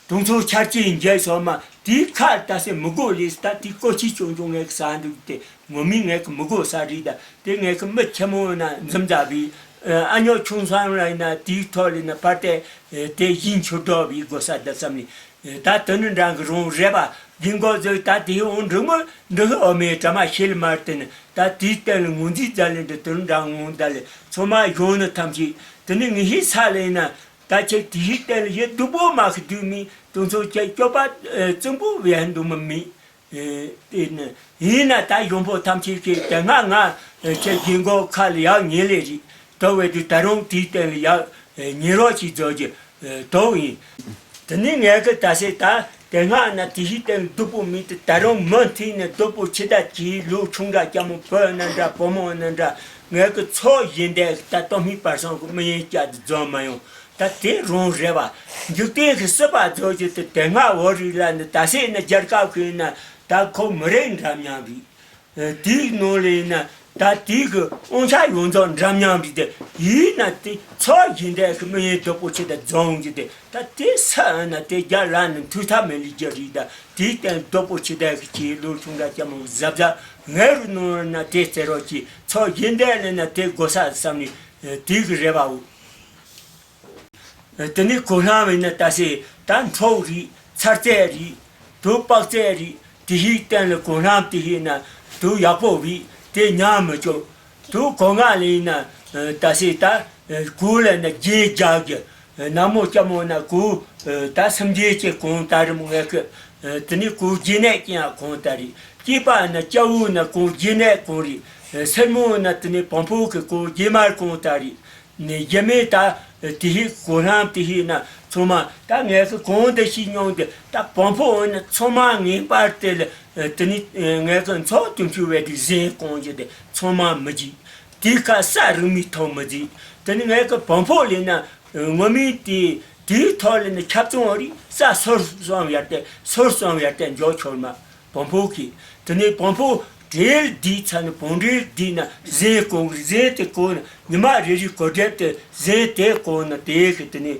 དུང་ཚོ་ཆར་ཅི་ཡི་འཇལ་ས་མ་དེའི་ཁ་ད་སེ་མི་དགོས་ལས་ད་དེ་ཀོ་ཆི་ཆུང་ཆུང་ངས་ཁི་ས་འདུག་དེ་ངོ་མི་ངས་ཁི་མི་དགོས་ས་རེད་ད་དེ་ངས་ཁི་མི་ཆེ་མོ་ཡིན་ན་འཛུམ་རྫ་བི། ཨ་ཉོ་ཆུང་སང་ར་ཡིན་ན་དེའི་ཐོག་ལས་ན་ཕར་དེ་དེ་བཞིན་ཆུ་འགྲོ་བི་དགོས་ས་ད་བསམ་ནི། ད་དེ་ནི་འདྲ་གི་རང་རེ་བ་རྒན་གོག་ཟོས་ད་དེའི་འོང་འབྲུག་མོ་འབྲུག་ཨོ་མའི་གྲ་མ་ཤེལ་མར་བསྟན་ད་དེའི་སྟེང་ལ་ངོས་འཛིན་མཛད་ལེན་དུ་དེ་ནི་འདྲ་འོང་ད་ལེ་ཚོ་མ་གཞུང་ནི་ཐམས་ཅད་དེ་ནི་ངེས་ཤེས་ས་ལེ་ན་ད་ཁྱེད་དེའི་སྟེང་ལ་ཡེ་སྡུག་པོ་མ་གི་དུས་མི་དུང་ཚོ་ཁྱེད་སྐྱོབ་པ་བཙུན་པོ་བས་འདུག་མི་མི། ཨེ་དེ་ནི་ཡིན་ན་ད་གཞུང་པོ་ཐམས་ཅད་ཀྱིས་དེ་སྔ་ང་ཁྱེད་རྒན་གོག་ཁ་ལ་ཡག་ཉེ་ལེ་རེད་དོ་བས་དུས་ད་རུང་དེའི་སྟེང་ལ་ཡག་ཉེ་རོགས་ཅིག་རྫོགས་ཀྱི་དོག་ཡིན། དེ་ནི་ངས་གི་ད་སེ་ད་དེ་སྔ་ན་དེ་ཤི་སྟེང་སྡུག་པོ་མི་དེ་ད་རུང་མུ་མཐུད་ནས་སྡུག་པོ་ཆེ་ད་ཀྱི་ལུག་ཆུང་འདྲ་སྐྱ་མོ་བོད་ན་འདྲ་བུ་མོ་ན་འདྲ་ངས་གི་ཚོགས་གཞན་དེ་ད་ལྟོ་མི་བར་སང་གི་མི་ཡན་སྐྱ་དུ་འཛོམས་མ་ཡོང་། ད་དེ་རང་རེད་བ། འཇིག་རྟེན་གྱི་སྲིད་པ་རྫོགས་ཀྱི་དེ་དེ་སྔ་བོད་རིགས་ལ་ནི་ད་སེ་ནི་རྒྱལ་ཁབ་ཀྱི་ན་ ད་ཁོ་མི་རིགས་འདྲ་མཉམ་རེད། ཨ། དེའི་ནང་ལ་ཡིན་ན་ད་དེའི་གི་དབང་ཆ་ཡོངས་རྫོགས་འདྲ་མཉམ་རེད་དེ། ཡིན་ན་དེ་ཚོ་གཞན་དག་གི་མི་ཡིན་སྡུག་པོ་ཆེ་དེ་རྫོང་གི་དེ། ད་དེ་ས་ཨ་ན་དེ་རྒྱ་ལ་ནི་མཐུ་ཐབས་མེད་ལས་རྒྱུ་རེད། ད་དེའི་སྟེང་སྡུག་པོ་ཆེ་དག་གི་ཁྱེད་ལོ་ཆུང་དག་ཅག་མོ་གཟབ་གཟབ་ངའི་རུ་ནང་ན་དེ་བཙལ་རོགས་གྱིས། ཚོ་གཞན་དག་ལ་ན་དེ་དགོས་ས་བསམ་ནས། ཨ། དེའི་གི་རེ་བའོ། དེ་ནས་གོ་ལྷམ་བས་ན་ད་སེ་ད་འཕྲོག་རེད། ཚར་རྩེད་རེད། དུ་དཔག་ཚད་རེད། དེ་ཧིག་སྟེང་ལ་གོ་ལྷམ་དེ་ཧིག་ན་དུ་ཡག་པོ་བས་དེ་ཉམས་མི་བཅུག་དུ་གོ་ང་ལ་ཡིན་ན་ད་སེ་ད་གོ་ལ་ན་རྒྱན་རྒྱག་གི། ན་མོ་སྐྱ་མོ་ན་གོ་ད་སེམས་རྒྱན་གྱི་གོང་ད་རི་མོ་ངས་ཀི། དེ་ནས་གོ་རྒྱན་ནས་ཀྱང་གོང་ད་རེད། སྐྱེས་པ་ན་སྐྱ་བོ་ན་གོ་རྒྱན་ནས་གོང་རེད། སེར་མོ་ན་དེ་ནས་བོང་ཕོ་གི་གོ་རྒྱན་མར་གོང་ད་རེད། ནས་རྒྱ་མི་ད་དེ་ཧིག་གོ་ལྷམ་དེ་ཧིག་ན་ཚང་མ་ད་ངས་ཀི་གོང་དུ་ཤི་མྱོང་དེ། ད་བོང་ཕོ་འོ་ན་ཚང་མ་ངེས་པར་དེ་ལ་དེ་ནི་ངས་ཀི་ཚོགས་དུས་མཆོད་བས་དེ་གཟན་གོང་རྒྱུ་དེ་ཚང་མ་མི་བརྗེད། དེ་ཁ་ས་རུ་མི་ཐོག་མི་བརྗེད། དེ་ནི་ངས་ཀི་བོང་ཕོ་ལས་ན་ངོ་མི་དེ་དེའི་ཐོག་ལས་ནི་ཁྱབ་ཚང་བ་རེད། ས་སོར་སོང་ཡར་ཏེ་སོར་སོང་ཡར་ཏེ་འཇོག་ཆོག་མ། བོང་ཕོ་གིས། དེ་ནས་བོང་ཕོ་དེར་བསྡད་ཚར་ནས་བོང་དེར་བསྡད་ན་གཟན་གོང་གཟན་དེ་གོ་ན་ཉི་མ་རེ་རེ་གོ་སྒྲིབ་དེ་གཟན་དེ་གོ་ན་དེ་གི་དེ་ནས་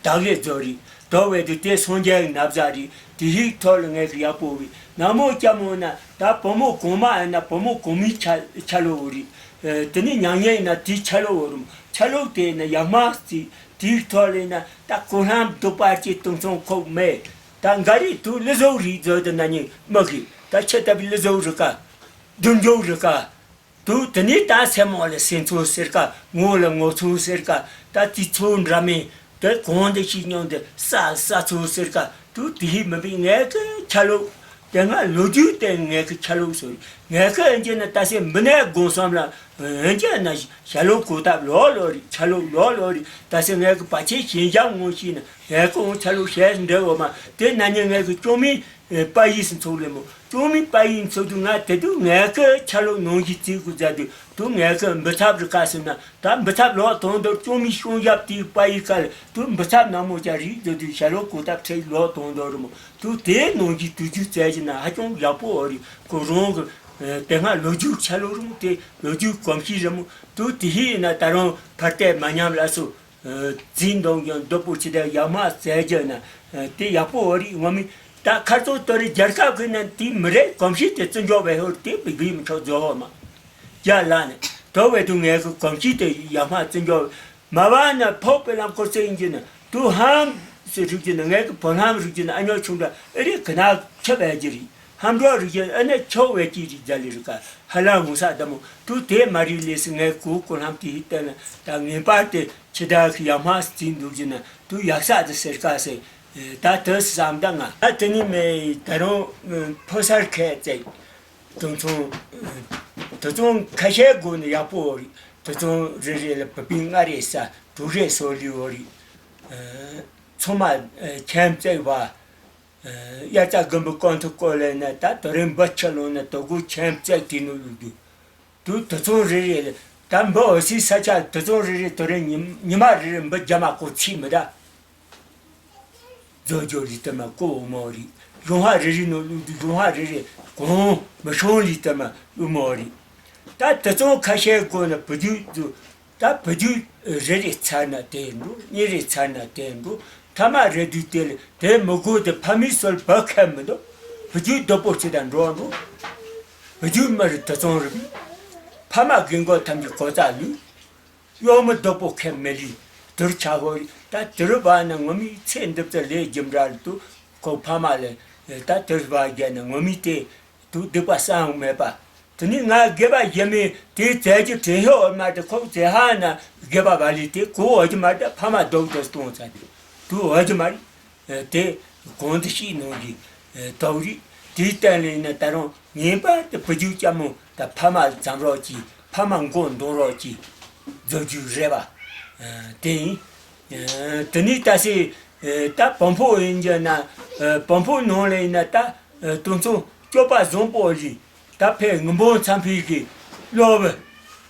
བདག་ལས་རྫོགས་རེད། དོ་བས་དུ་དེ་སངས་རྒྱས་ཀྱི་ན་བཟའ་རེད། དེ་ཧིག་ཐོག་ལ་ངས་ཀྱི་ཡག་པོ་བས། ན་མོ་སྐྱ་མོ་ན་ད་བུ་མོ་གོང་མ་ཡིན་ན་བུ་མོ་གོང་མའི་ཆ་ཆ་ལོ་བོ་རེད། དེ་ནས་ཉང་ཉེ་ཡིན་ན་དེའི་ཆ་ལོ་བོ་རུམ་ཆ་ལོ་དེ་ཡིན་ན་ཡག་མ་རྩིས། དེའི་ཐོག་ལ་ཡིན་ན་ད་གོ་ལྷམ་སྡུག་པ་ཅིག་དུང་ཚོང་ཁོག་མེད། ད་འགའ་རེ་དུ་ལི་བཟོ་རིག་བཟོ་དུ་ན་ཉིན་མི་གི་ད་ཁྱེད་ལྟ་བུའི་ལི་བཟོ་རི་ཀ་རྡུལ་འཇོག་རི་ཀ་དུ་དེ་ནས་ད་སེ་མོ་ལ་སེ་མཚོ་ཟེར་ཀ་ངོ་ལ་ངོ་མཚོ་ཟེར་ཀ་ད་དེ་ཚོ་འདྲ་མིན་དེ་གོང་དེ་ཞིག་མྱོང་དེ་ས་ས་མཚོ་ཟེར་ཀ་དུ་དེ་ཧི་མི་བི་ངས་ཀི་ཆ་ལོ་དེ་ང་ལོ་རྒྱུས་དེ་ངས་ཀི་ཆ་ལོ་སོ་ངས་ཀི་ཨན་ཅི་ན་ད་སེ་མི་ནས་དགོངས་སམ་ལ། འོན་ཀྱང་ན་ཞྭ་ལོ་གོ་ཐབས་ལོག་ལོག་རེད། ཆ་ལོ་ལོག་ལོག་རེད། ད་སེ་ངས་ཀི་བ་ཆེ་ཞེན་ཞག་ངོ་ཤེས་ན་ངས་ཀི་འོང་ཆ་ལོ་ཞལ་འདྲ་འོ་མ་དེ་ན་ཉིན་ངས་ཀི་ཅོ་མི་པ་ཡིས་ཚོགས་ལེ་མོ་ཅོ་མི་པ་ཡིས་ཚོགས་དུ་ང་དེ་དུས་ངས་ཀི་ཆ་ལོ་ནང་བཞིན་བརྩི་དགོས་མཛད་དུས་དུ་ངས་ཀི་འབུ་ཚབ་རི་ཁ་སེ་ན་ད་འབུ་ཚབ་ལོག་དོང་དོར་ཅོ་མི་ཤོང་ཞབས་དེའི་པ་ཡིས་ཀ་ལ་དུ་འབུ་ཚབ་ནག་མོ་ཅག་རིག་དུ་དུ་ཞྭ་ལོ་གོ་ཐབས་ཁྲེལ་ལོག་དོང་དོར་རི་མོ་དུ་དེ་ནང་བཞིན་དུ་རྒྱུ་བཙལ་གྱི་ན་ཧ་ཅང་ཡག་པོ་འོ་རེད། ཁོ་རང་གི་དེ་སྔ་ལོ་རྒྱུས་ཆ་ལོ་རུང་དེ་ལོ་རྒྱུས་གོམས་གཤིས་རི་མོ་དུ་དེ་ཧི་ཡིན་ན་ད་རུང་ཕར་བལྟས་མ་ཉམས་ལ་སོ། རྫིང་འདོང་ཡང་རྡོ་པོ་ཆེ་དེ་ཡག་མ་བཙལ་རྒྱུ་ན་དེ་ཡག་པོ་འོ་རེད། ངོ་མི་ད་ཁ་ཚོ་ལྟོ་རེ་རྒྱལ་ཁབ་ཀྱི་ནང་དེ་མི་རེད། གོམས་གཤིས་དེ་བརྩི་འཇོག་བའི་ཧོར་དེ་བི་བི་མི་ཆོག་རྫོགས་ཧོ་མ་རྒྱ་ལ་ནས་དོ་བའི་དུ་ངས་གི་གོམས་གཤིས་དེ་ཡག་མ་བརྩི་འཇོག་མ་བ་ན་ཕོག་པའི་ལམ་སྐོར་ཚེ་ཡིན་གྱི་ན་དུ་ཧམ་སེ་རིག་གྱི་ན་ངས་གི་བོ་ལྷམ་རིག་གྱི་ན་ཨ་ཉོ་ཆུང་འདྲ་ཨེ་རེད་གི་ན་ཁྱབ་ཨེ་གྱི་རེད། ཧམ་འགྲོ་རིག་གྱི་ཨ་ནེ་ཆོ་བས་ཀྱི་རིག་རྒྱ་ལི་རིག་ག་ཧ་ལམ་ངོ་ས་ད་མོ་དུ་དེ་མ་རིག་ལས་སི་ངས་གོ་གོ་ལྷམ་དེ་ཡི་བལྟས་ན་ད་ངེས་པར་དེ་ཁྱི་དག་གི་ཡག་མ་རྩིས་འདུག་གྱི་ན་དུ་ཡག་ས་དེ་ཟེར་ག་སེ་ད་དུ་བསམ་ད་ང་ད་དེ་ནི་མེ་ད་རུང་ཕོ་སར་ཁས་བཙལ། དུང་ཚོང་། དུ་ཚོང་ཁ་ཤས་དགོས་ནི་ཡག་པོ་འོ་རེད། དུ་ཚོང་རེ་རེ་ལ་བུ་སྤུན་ལྔ་རེ་ས་དྲུག་རེ་སོ་ལི་འོ་རེད། ཚང་མ་ཁྱམས་བཙལ་བ། དབྱར་རྩྭ་དགུན་འབུ་སྐོང་ཐུབ་སྐོར་ལས་ན་ད་དོ་རེ་འབུ་ཆ་ལོང་ན་དོ་དགོས་ཁྱམས་བཙལ་དེ་ནུ་ལུག་དུ། དུ་དུ་ཚོང་རེ་རེ་ལ་ད་འབུ་འོ་སི་ས་ཆ་དུ་ཚོང་རེ་རེ་དོ་རེ་ཉི་ཉི་མ་རེ་རེ་འབུ་རྒྱ་མ་ཀོ་ཚིག་མི་ད། རྫོ་རྒྱོ་ལི་ཏི་མ་ཀོ་འོ་མོ་རི། གཞུང་ཧ་རི་རི་ནོ་ལུ་དུ་གཞུང་ཧ་རི་རི་གོང་མི་ཤོང་ལི་ཏི་མ་ལུ་མོ་རི། ད་དུ་ཚོང་ཁ་ཤས་གོ་ན་བུ་རྒྱུད་དུ་ད་བུ་རྒྱུད་རེ་རེ་ཚར་ན་དེ་འགྲོ་གཉིས་རེ་ཚར་ན་དེ་འགྲོ་ཐ་མ་རེ་དུས་དེ་ལ་དེ་མི་དགོས་དེ་ཕ་མིའི་སོལ་བ་ཁ་མི་འདུག་བུ་རྒྱུད་རྡོ་པོ་ཆེ་དང་འགྲོ་འགྲོ་བུ་རྒྱུད་མི་རི་དུ་ཚོང་རི་ཕ་མ་རྒན་གོག་ཐམས་ཅད་གོ་ཚ་ལུས། གཡོག་མི་རྡོག་པོ་ཁེབས་མི་ལུས་དུར་ཆ་ཧོ་རི། ད་དུར་བ་ན་ངོ་མི་ཚེ་འདི་ཚོ་ལས་རྒྱུ་འབྲས་དུ་ཁོ་ཕ་མ་ལས་ད་དུར་བ་རྒྱ་ན་ངོ་མི་དེ་དུ་སྡིག་པ་བསམ་མེད་པ། དེ་ནི་ང་དགེ་བ་ཡེ་མེད་དེ་བཙལ་རྒྱུ་དྲན་ཤོག་མ་དེ་ཁོ་བཙལ་ཧ་ན་དགེ་བ་བ་ལི་དེ་གོ་འོ་རྒྱུ་མ་ད་ཕ་མ་རྡོག་དེ་སྟོང་ཚ་དེ་དུ་འོ་རྒྱུ་མ་རི། དེ་གོང་དུ་ཤིག་ནང་གི་དོགས་རིགས་དེའི་སྟེང་ལ་ཡིན་ན་ད་རུང་ངེས་པར་དུ་བུ་རྒྱུད་སྐྱ་མོ་དང་ཕ་མ་ལ་འཛམ་རོགས་ཀྱིས་ཕ་མ་མགོ་འདོང་རོགས་ཀྱིས་རྫོགས་རྒྱུ་རེད་པ། དེ་ཡིན། དེ་ནས་ད་སེ་ད་བོང་ཕོ་ཡིན་རྒྱུ་ན་བོང་ཕོ་ནང་ལ་ཡིན་ན་ད་དུང་ཚོ་སྐྱོབ་པ་བཟང་པོ་ལི་ད་ཕེ་ངུ་འབོང་འཚམ་ཕི་གི་སློབ་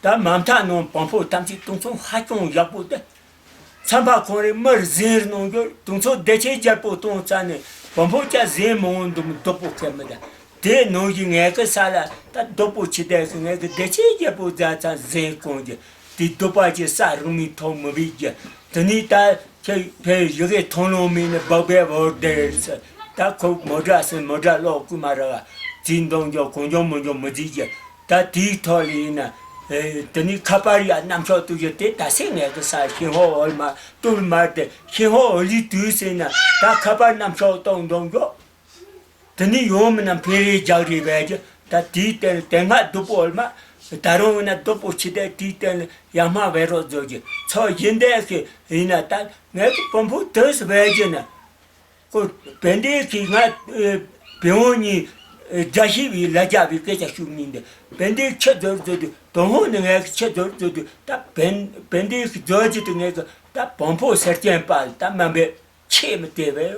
ད་མ་མཐའ་ནང་བོང་ཕོ་ཐམས་ཅད་དུང་ཚོ་ཧ་ཅང་ཡག་པོ་ད། མཚམས་པ་ཁོང་རེ་མི་རེ་ཟན་རེ་གནང་རྒྱུ་དུང་ཚོ་བདེ་ཆེན་རྒྱལ་པོ་གཏོང་རྩ་ནས་བོང་ཕོ་སྐྱ་ཟན་མང་བོ་འདུག་མི་སྡུག་པོ་ཁེ་མི་ད། དེ་ནང་བཞིན་ངེད་ཀྱི་ས་ལ་ད་རྡོ་པོ་ཆེ་དེ་གི་ངེད་ཀྱི་བདེ་ཆེན་རྒྱལ་པོ་རྫ་ཚང་གཟན་ཀོང་གི་དེ་རྡོ་པ་ཅིག་ས་རིང་མོའི་ཐོག་མི་བིག་གི། དེ་ནས་ད་ཁྱེད་ཕའི་ཡི་གེ་མཐོང་ལོང་མིན་ནི་སྦག་སྦག་བོར་དེར་ཟེར། ད་ཁོ་མོ་ཊ་ཟེར་མོ་ཊ་གློག་སྐུ་མ་ར་བ་རྫིག་འདོང་འཇོག་གོང་འཇོག་མོ་འཇོག་མི་རྫིག་གི། ད་དེའི་ཐོག་ལ་ཡིན་ན། ཨེ། དེ་ནས་ཁ་པར་ཡ་གནམ་ཤོག་ཏུ་བཞུར་ཏེ་ད་སེ་ངེད་ཀྱི་ས་ཤིན་ཧོ་འོལ་མ་ཏུར་མར་དེ་ཤིན་ཧོ་འོལ་ལི་དུས་ཟེར་ན་ད་ཁ་པར་གནམ་ཤོག་གཏོང་འདོང་འཇོག་དེ་ནས་ཡོང་མིན་ན་འཕེན་རེས་རྒྱག་རེས་བས་ཀྱི། ད་དེའི་སྟེང་ལ་དེ་སྔ་སྡུག་པོ་འོལ་མ། ད་རུང་ཡིན་ན་སྡུག་པོ་ཆེ་དེ་དེའི་སྟེང་ལ་ཡར་མར་བས་རོགས་མཛོད་ཀྱི་ཚོ་ཡིན་དེ་ཞིག་ཡིན་ན། ད་ངེད་ཀྱི་བོན་པོ་དུས་སུ་བས་ཀྱི་ན། ཁོ་བན་དེ་གིས་ང་བན་བོན་གཉིས་དགྲ་ཤེས་པའི་ལ་རྒྱ་བའི་སྐད་ཆ་ཤུགས་གཉིས་འདི་བན་དེ་ཁྱི་རྫོར་རྫོར་དུས་དོན་ཧོང་ནི་ངས་ཁྱི་རྫོར་རྫོར་དུས་ད་བན་བན་དེ་གིས་རྫོར་གྱི་དུ་ངས་ཀྱི་ད་བོན་པོ་སེར་ཆེན་པ་ད་མ་འབད་ཁྱེད་མི་དེ་བས་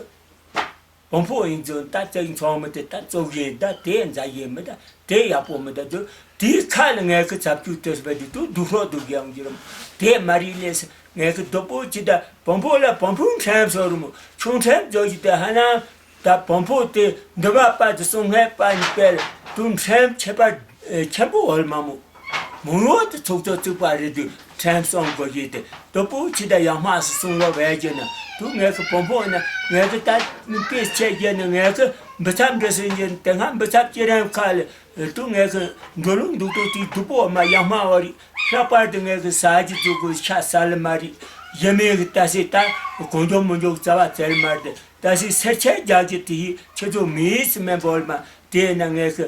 བོན་པོ་ཡིན་ཚུལ་ད་བཙན་ཚོགས་མི་དེ་ད་བཙོག་ཡིན་ད་དེ་མཛའ་ཡིན་མི་ད། དེ་ཡག་པོ་མི་འདུག་དེའི་ཁ་ལ་ངས་ཁི་ཚབ་ཅུ་དེ་སྦེ་དེ་དུ་སྡུག་ཧྲོག་སྡུག་ཡང་གི་རམ། དེ་མ་རིག་ལས་སུ་ངས་ཁི་སྡུག་པོ་ཅི་ད་བོན་པོ་ལ་བོན་པོ་ཁྲེམ་སོ་རུ་མོ་ཆུང་ཁྲེམ་ཇོ་ཞི་དེ་ཧ་ན། ད་བོན་པོ་དེ་འདི་བ་པ་དེ་སོང་ངས་པ་ནི་པེར་དུ་ཁྲེམ་ཁྱད་པར་ཆེན་པོ་འོལ་མ་མོ། མོ་ཡོ་དེ་ཚོགས་གཙོ་བཙུགས་པ་རེད་དུ། ཁྲེམ་སོང་དགོས་ཀྱི་དེ་དོ་པོ་ཆི་ད་ཡང་མ་སུ་སོང་ལོ་བས་ཀྱི་ན་དུ་ངས་ཁི་བོན་པོ་ན་ངས་ཁི་ད་དཔེ་ཆད་ཀྱི་ན་ངས་ཁི་འབུ་ཚབ་འདྲི་སུ་ཡིན་དེ་སྔ་འབུ་ཚབ་ཀྱི་རན་ཁ་ལ་དུ་ངས་ཁི་འགྲོ་ལུགས་འདུག་ཏོ་དེ་དུ་པོ་མ་ཡང་མ་བ་རི་ལྷག་པར་དུ་ངས་ཁི་ས་ཀྱི་ཚུགས་གོ་ཤ་ས་ལ་མ་རི་ཡ་མེ་གི་ད་སེ་ད་གོང་འཇོག་མོ་འཇོག་རྩ་བ་བཙལ་མ་རེད། ད་སེ་སེར་ཆད་རྒྱག་གི་དེ་ཡི་ཁྱེད་ཚོ་མི་སི་མེན་པོ་ལ་མ་དེ་ན་ངས་ཁི་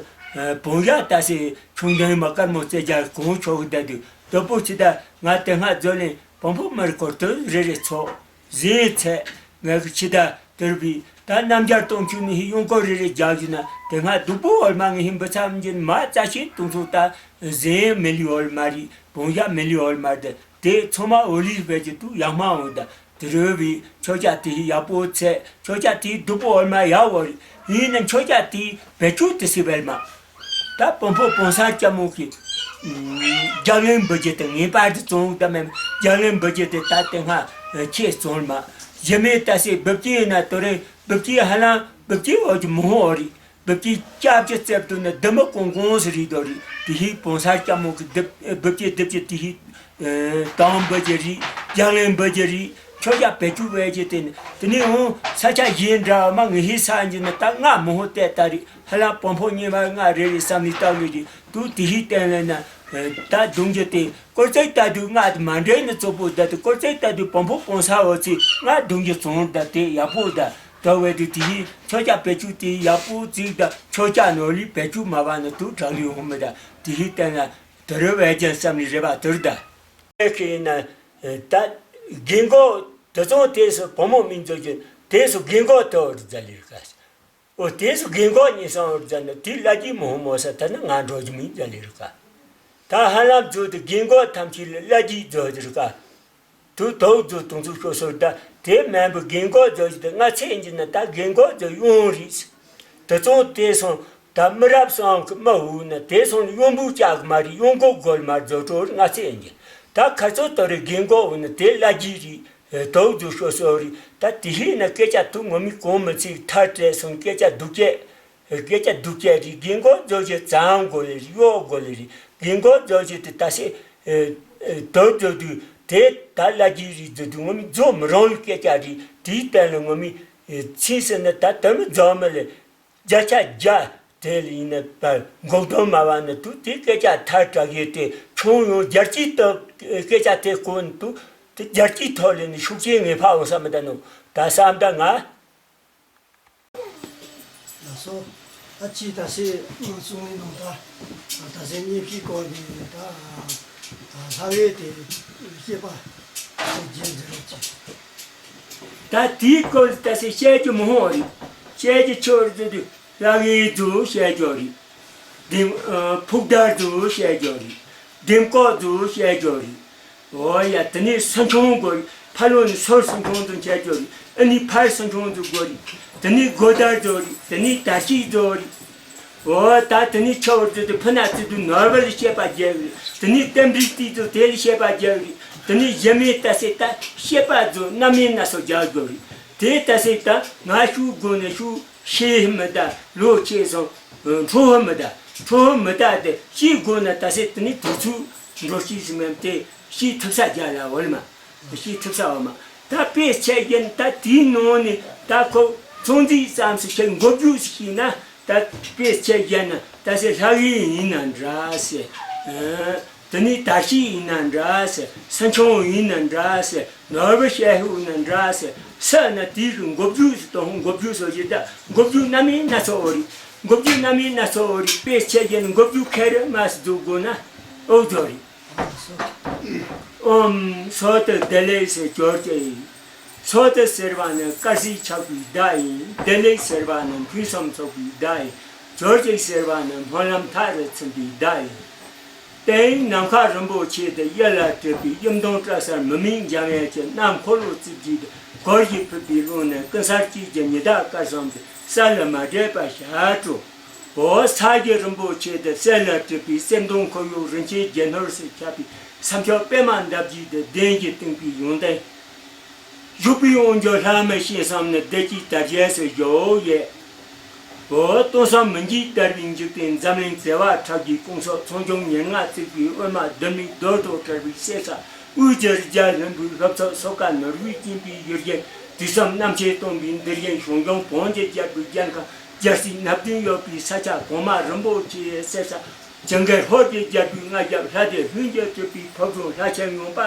བོང་ཡ་ད་སེ་ཆུང་དོན་མ་དཀར་མོ་རྩེ་རྒྱག་གོང་ཆོག་གི་ད་དུ་དོ་པོ་ཆི་ད་ང་དེ་སྔ་འཛོལ་ལེན་བོན་པོ་མི་རིགས་སྐོར་དུ་རེ་རེ་ཚོགས། གཟན་ཚད། ངས་ཁི་ཕྱི་ཟླ་དུར་བའི་ད་རྣམ་རྒྱལ་སྟོང་ཆུ་ནི་ཧི་ཡོང་སྐོར་རེ་རེ་རྒྱག་བཞིན་ན་དེ་སྔ་སྡུག་པོ་འོལ་མ་ངས་ཧི་འབུ་ཚབ་འཇིན་མ་རྩ་ཤེས་སྟོང་ཚོ་ད་གཟན་མི་ལི་འོལ་མ་རི་བོང་ཡ་མི་ལི་འོལ་མ་རི་དེ་ཚང་མ་འོ་ལི་བས་ཀྱི་དུ་ཡག་མ་འོང་ད་དུ་རུ་བའི་ཆོས་རྒྱ་དེ་ཧི་ཡག་པོ་ཚད་ཆོས་རྒྱ་དེ་སྡུག་པོ་འོལ་མ་ཡག་འོ་རི་ཡིན་ན་ཆོས་རྒྱ་དེ་བེད་སྤྱོད་དེ་སི་བལ་མ། ད་བོན་པོ་བོན་སར་སྐྱ་མོ་གི་རྒྱ་གླིང་འབུ་རྒྱུ་དེ་ངེས་པར་དུ་བཙོང་ད་མེད། རྒྱ་གླིང་འབུ་རྒྱུ་དེ་ད་དེ་སྔ་ཁྱེད་བཙོང་མ་ཡ་མེད་ད་སེ་འབུབ་ཀྱི་ཡིན་ན་དོ་རེ་འབུབ་ཀྱི་ཧ་ལམ་འབུབ་ཀྱི་འོ་གི་མོ་ཧོ་རི་འབུབ་ཀྱི་སྐྱབས་ཀྱི་རྩེབ་ཏུ་ནི་ལྡུམ་མ་ཀོང་ཀོང་སུ་རི་དོ་རི་དེ་ཧི་བོན་སར་སྐྱ་མོ་གི་འབུབ་ཀྱི་འབུབ་ཀྱི་དེ་ཧི། དང་འབུ་རྒྱུ་རི། རྒྱ་གླིང་འབུ་རྒྱུ་རི། ཆོས་རྒྱ་བེད་སྤྱོད་བས་རྒྱུ་དེ་ནི་དེ་ནི་འོང་ས་ཆ་གཞན་འདྲ་མ་ངི་ཧི་ས་འཇི་ན་ད་ང་མོ་ཧོ་བལྟས་ད་རི་ཧ་ལམ་བོན་པོ་གཉིས་པ་ང་རེ་རེ་བསམ་ནི་ལྟ་ལུས་རི་དུ་དེ་ཧི་བསྟན་ལེ་ན་ད་གདུང་རྒྱུ་དེ་སྐོར་ཚིག་ལྟ་དུས་ང་དེ་མ་འདྲེས་ནི་གཙོ་པོ་ད་དེ་སྐོར་ཚིག་ལྟ་དུས་བོན་པོ་བོན་ས་འོ་ཚི་ང་གདུང་རྒྱུ་བཙོང་ད་དེ་ཡག་པོ་ད་ད་བས་དུ་དེ་ཧི་ཆོས་རྒྱ་བེད་སྤྱོད་དེ་ཡག་པོ་ཚིག་ད་ཆོས་རྒྱ་ནོར་ལི་བེད་སྤྱོད་མ་བ་ནི་དུ་དྲག་ལུས་འོང་མི་ད་དེ་ཧི་བསྟན་ལ། དུ་རུ་བས་ཀྱང་བསམ་ནི་རེ་བ་དུར་ད། ཁྱེད་ཡིན་ན། ད། རྒན་གོག་དུ་ཚོང་དེ་སུ་བུ་མོ་མིན་ཚོ་རྒྱུ་དེ་སུ་རྒན་གོག་དུ་འོར་ཛ་ལི་རི་ཀ། འོ་དེ་སུ་རྒན་གོག་ཉིན་སང་འོར་ཛ་ན་དེ་བླ་གི་མོ་མོ་ས་ད་ན་ང་འགྲོ་རྒྱུ་མིན་ཛ་ལི་རི་ཀ། ད་ཧ་ལམ་ཚོ་དུ་རྒན་གོག་ཐམས་ཅད་ལ་བླ་གི་ཛོ་ཛི་རི་ཀ། དུ་དོག་ཛོ་དུང་ཚུ་ཤོ་སོར་ད་དེ་མན་བུ་རྒན་གོག་ཛོ་ཞི་ད་ང་ཚེ་ཡིན་གྱི་ན་ད་རྒན་གོག་ཛོ་ཡོང་རིས། དུ་ཚོང་དེ་སོང་ད་མི་རབས་སོང་གི་མ་འུ་ན་དེ་སོང་ཡོང་བུ་ཅག་མ་རི་ཡོང་གོ་གོལ་མ་ཛོ་ཀྲོ་རི་ང་ཚེ་ཡིན་གྱི་ད་ཁ་ཚོ་དོ་རི་རྒན་གོག་འུ་ན་དེ་བླ་གི་རི་དོག་ཛོ་ཤོ་སོར་རི་ད་དེ་ཧི་ན་སྐད་ཆ་དུ་ངོ་མི་གོང་མི་ཚིག་ཐར་བྲལ་སོང་སྐད་ཆ་སྡུག་སྐད། སྐད་ཆ་སྡུག་སྐད་རིགས་རྒན་གོག་ཛོ་ཞི་ཙང་གོ་ལེ་རི་ཡོ་གོ་ལེ་རི་རྒན་གོག་ཛོ་ཞི་དེ་ད་སེ། དོ་ཛོ་དུ་དེ་ད་བླ་གི་རི་ཛོ་དུ་ངོ་མི་ཛོ་མི་རང་ལུ་སྐད་ཆ་རི་དེའི་སྟེང་ལ་ངོ་མི་ཚིག་ཟེར་ན་ད་དོ་མི་ཛོ་མི་ལེ་བརྒྱ་ཆ་བརྒྱ་དེ་ལ་ཡིན་ན་པ་འགོག་དོན་མ་བ་ན་དུ་དེ་སྐད་ཆ་ཐར་དྲག་ཡོད་དེ་ཆུང་ཡོང་རྒྱལ་སྤྱིའི་སྟོབས་སྐད་ཆ་དེ་གོ་ན་དུ་དེ་རྒྱལ་སྤྱིའི་ཐོག་ལས་ནི་ཤུགས་རྐྱེན་ངེས་ཕ་འོང་ས་མི་ད་ནོ་ད་བསམ་ད་ང་། ལགས་སོ། ད་ཅི་ད་སེ་ང་གསུང་ནི་ནང་ད་ད་སེ་ཉེ་ཕི་སྐོར་གྱི་ད་ལྷ་བའི་དེ་བཤད་པ་དེ་རྒྱན་ཟེར་རོགས་གྱིས། ད་དེའི་སྐོར་ད་སེ་བཤད་རྒྱུ་མང་བོ་རེད། བཤད་རྒྱུ་ཆོར་ཟེར་དུས་ལྷ་བའི་རྫུ་བཤད་རྒྱུ་རེད། དེ་ཕུག་དར་རྫུ་བཤད་རྒྱུ་རེད། ལྡེམ་ཀོག་ཚོ་བཤད་རྒྱུ་རེད། འོ་ཡ་དེ་ནས་སུན་ཆུང་དགོས་རེད། ཕ་ལོ་ནས་སོར་སུན་ཆུང་ཚོ་བཤད་རྒྱུ་རེད། ཨ་ནི་ཕར་སུན་ཆུང་ཚོ་དགོས་རེད། དེ་ནས་སྒོ་དར་ཚོ་རེད། དེ་ནས་དར་སྐྱིད་ཚོ་རེད། འོ་ད་དེ་ནས་ཆུ་བུར་ཚོ་དེ་ཕུ་ན་ཚོ་དུ་ནོར་བ་ལ་བཤད་པ་རྒྱག་རེད། དེ་ནས་གཏམ་རིག་རྩིས་ཚོ་དེ་ལ་བཤད་པ་རྒྱག་རེད། དེ་ནས་གཞི་མེད་ལྟ་སེ་ད་བཤད་པ་ཚོ་རྣམ་སྨིན་སྣ་ཚོགས་རྒྱག་དགོས་རེད། དེ་ལྟ་སེ་ད་ང་ཤུགས་དགོས་ནས་ཤུགས། ཤེས་མི་གདའ། ལོ་ཆེ་སོང་། འཕྲོ་མི་གདའ། འཕྲོ་མི་གདའ་དེ་ཤེས་དགོས་ན། ད་སེ་དེ་ནི་དུས་ཚོད་འགྲོ་ཤེས་སུ་མེད་དེ། ཤེས་ཐུབ་ས་རྒྱ་ལ་འོལ་མ། ཤེས་ཐུབ་ས་འོ་མ། ད་དཔེ་ཆ་བཞག་ན་ད་དེའི་ནང་ནས་ད་ཁོ་ཚོང་རྫས་ཙམ་ཞིག་ཤེས། མགོ་བརྗོད་ཞིག་ཤེས་ན། ད་དཔེ་ཆ་བཞག་ན་ད་སེ་ལྷ་གཡུལ་ཡིན་ན་འདྲ་ཟེར། དེ་ནས་དར་ཤིང་ཡིན་ན་འདྲ་ཟེར། སུན་ཆུང་ཡིན་ན་འདྲ་ཟེར། ནོར་བུ་ཤེལ་ཧུ་ན་འདྲ་ཟེར། སུ་ན་དེའི་གི་མགོ་བརྗོད་སུ་དང་མགོ་བརྗོད་སོ་ཞེ་ད། མགོ་བརྗོད་རྣམ་དབྱེ་སྣ་ཚོགས་འོ་རེད། མགོ་བརྗོད་རྣམ་དབྱེ་སྣ་ཚོགས་འོ་རེད། དཔེ་ཆ་བཞག་ན་མགོ་བརྗོད་ཁེ་རེ་མ་སུ་འཛུགས་དགོས་ན་ཨོ་རྫོགས་རེད། ཨོམ་སོ་ཏི་བདེ་ལེགས་ཟེར་སྦྱོར་གྱི་ཡིན། སོ་ཏི་ཟེར་བ་ནི་དཀར་གསལ་ཆགས་པའི་བརྡ་ཡིན། བདེ་ལེགས་ཟེར་བ་ནི་ཕུན་སུམ་ཚོགས་པའི་བརྡ་ཡིན། སྦྱོར་གྱི་ཟེར་བ་ནི་སྨོན་ལམ་མཐའ་རུ་ཕྱིན་པའི་བརྡ་ཡིན། དེ་ཡང་ནམ་མཁའ་རིན་པོ་ཆེ་དེ་གཡུ་ལ་བྲིས་པའི་གཡུ་མདོངས་བཀྲ་གསར་མི་མིན་འཇམ་དབྱངས་ཀྱི་རྣམ་འཁོར་ལོ་རྩིབས་བརྒྱད་དེ་སྒོར་གཞས་ཕུད་པའི་ཀློང་ནས་ཀུན་གསལ་སྐྱེས་ཀྱི་ཉི་ཟླ་སྐར་བཟང་དེ་ས་ལ་མ་འདྲེས་པ་ཞབས་བྲོ། འོ་ས་གཞི་རིན་པོ་ཆེ་དེ་གསེར་ལ་བྲིས་པའི་གསེར་མདོངས་ཁོར་ཡུག་རིན་ཆེན་རྒྱན་ནོར་སུ་ཁྱབ་པའི་ས་མཆོག་པདྨ་འདབ་བརྒྱད་དེ་གདན་གྱི་སྟེང་པའི་ཡོན་ཏན། བཞུགས་པའི་དབང་ཕྱུག་ལྷ་མི་བྱང་སེམས་ནི་བདེ་སྐྱིད་དར་རྒྱས་སུ་བཞུགས་ཡས། འོ་སྟོང་བསམ་མི་འཇིགས་དར་བའི་འཇིག་རྟེན་འཛམ་གླིང་བྱེ་བ་ཕྲག་བརྒྱའི་ཀུན་སོགས་མཚོ་འཇོམས་ཉེར་ལྔ་བརྩེགས་པའི་དབུས་མ་རྡུལ་མེད་རྡོ་རྗེ་བྲག་པའི་གསེར་ས་དབུས་ཀྱི་རི་རྒྱལ་ལྷུན་པོའི་ལྷོ་ཕྱོགས་སོ་ཀ་ནོར་བུས་བརྒྱན་པའི་ཡུལ་རྒྱལ་དུས་གསུམ་རྣམ་མཁྱེན་སྟོན་པའི་འདིར་བཞེངས་ཞང་ཞུང་བོན་གྱི་རྒྱལ་པོའི་རྒྱལ་ཁམས་རྒྱལ་སྲིད་སྣ་བདུན་ཡོད་པའི་ས་ཆ་གོང་མ་རིན་པོ་ཆེའི་གསེར་ས། ཇིང་གེ་ཧོར་གྱི་རྒྱལ་པོའི་མངའ་རྒྱལ་ལྷ་སྡེ་ལྷུན་གྱིས་གྲུབ་པའི་ཕོ་བྲང་ལྷ་ཆེན་ཡོངས་པ་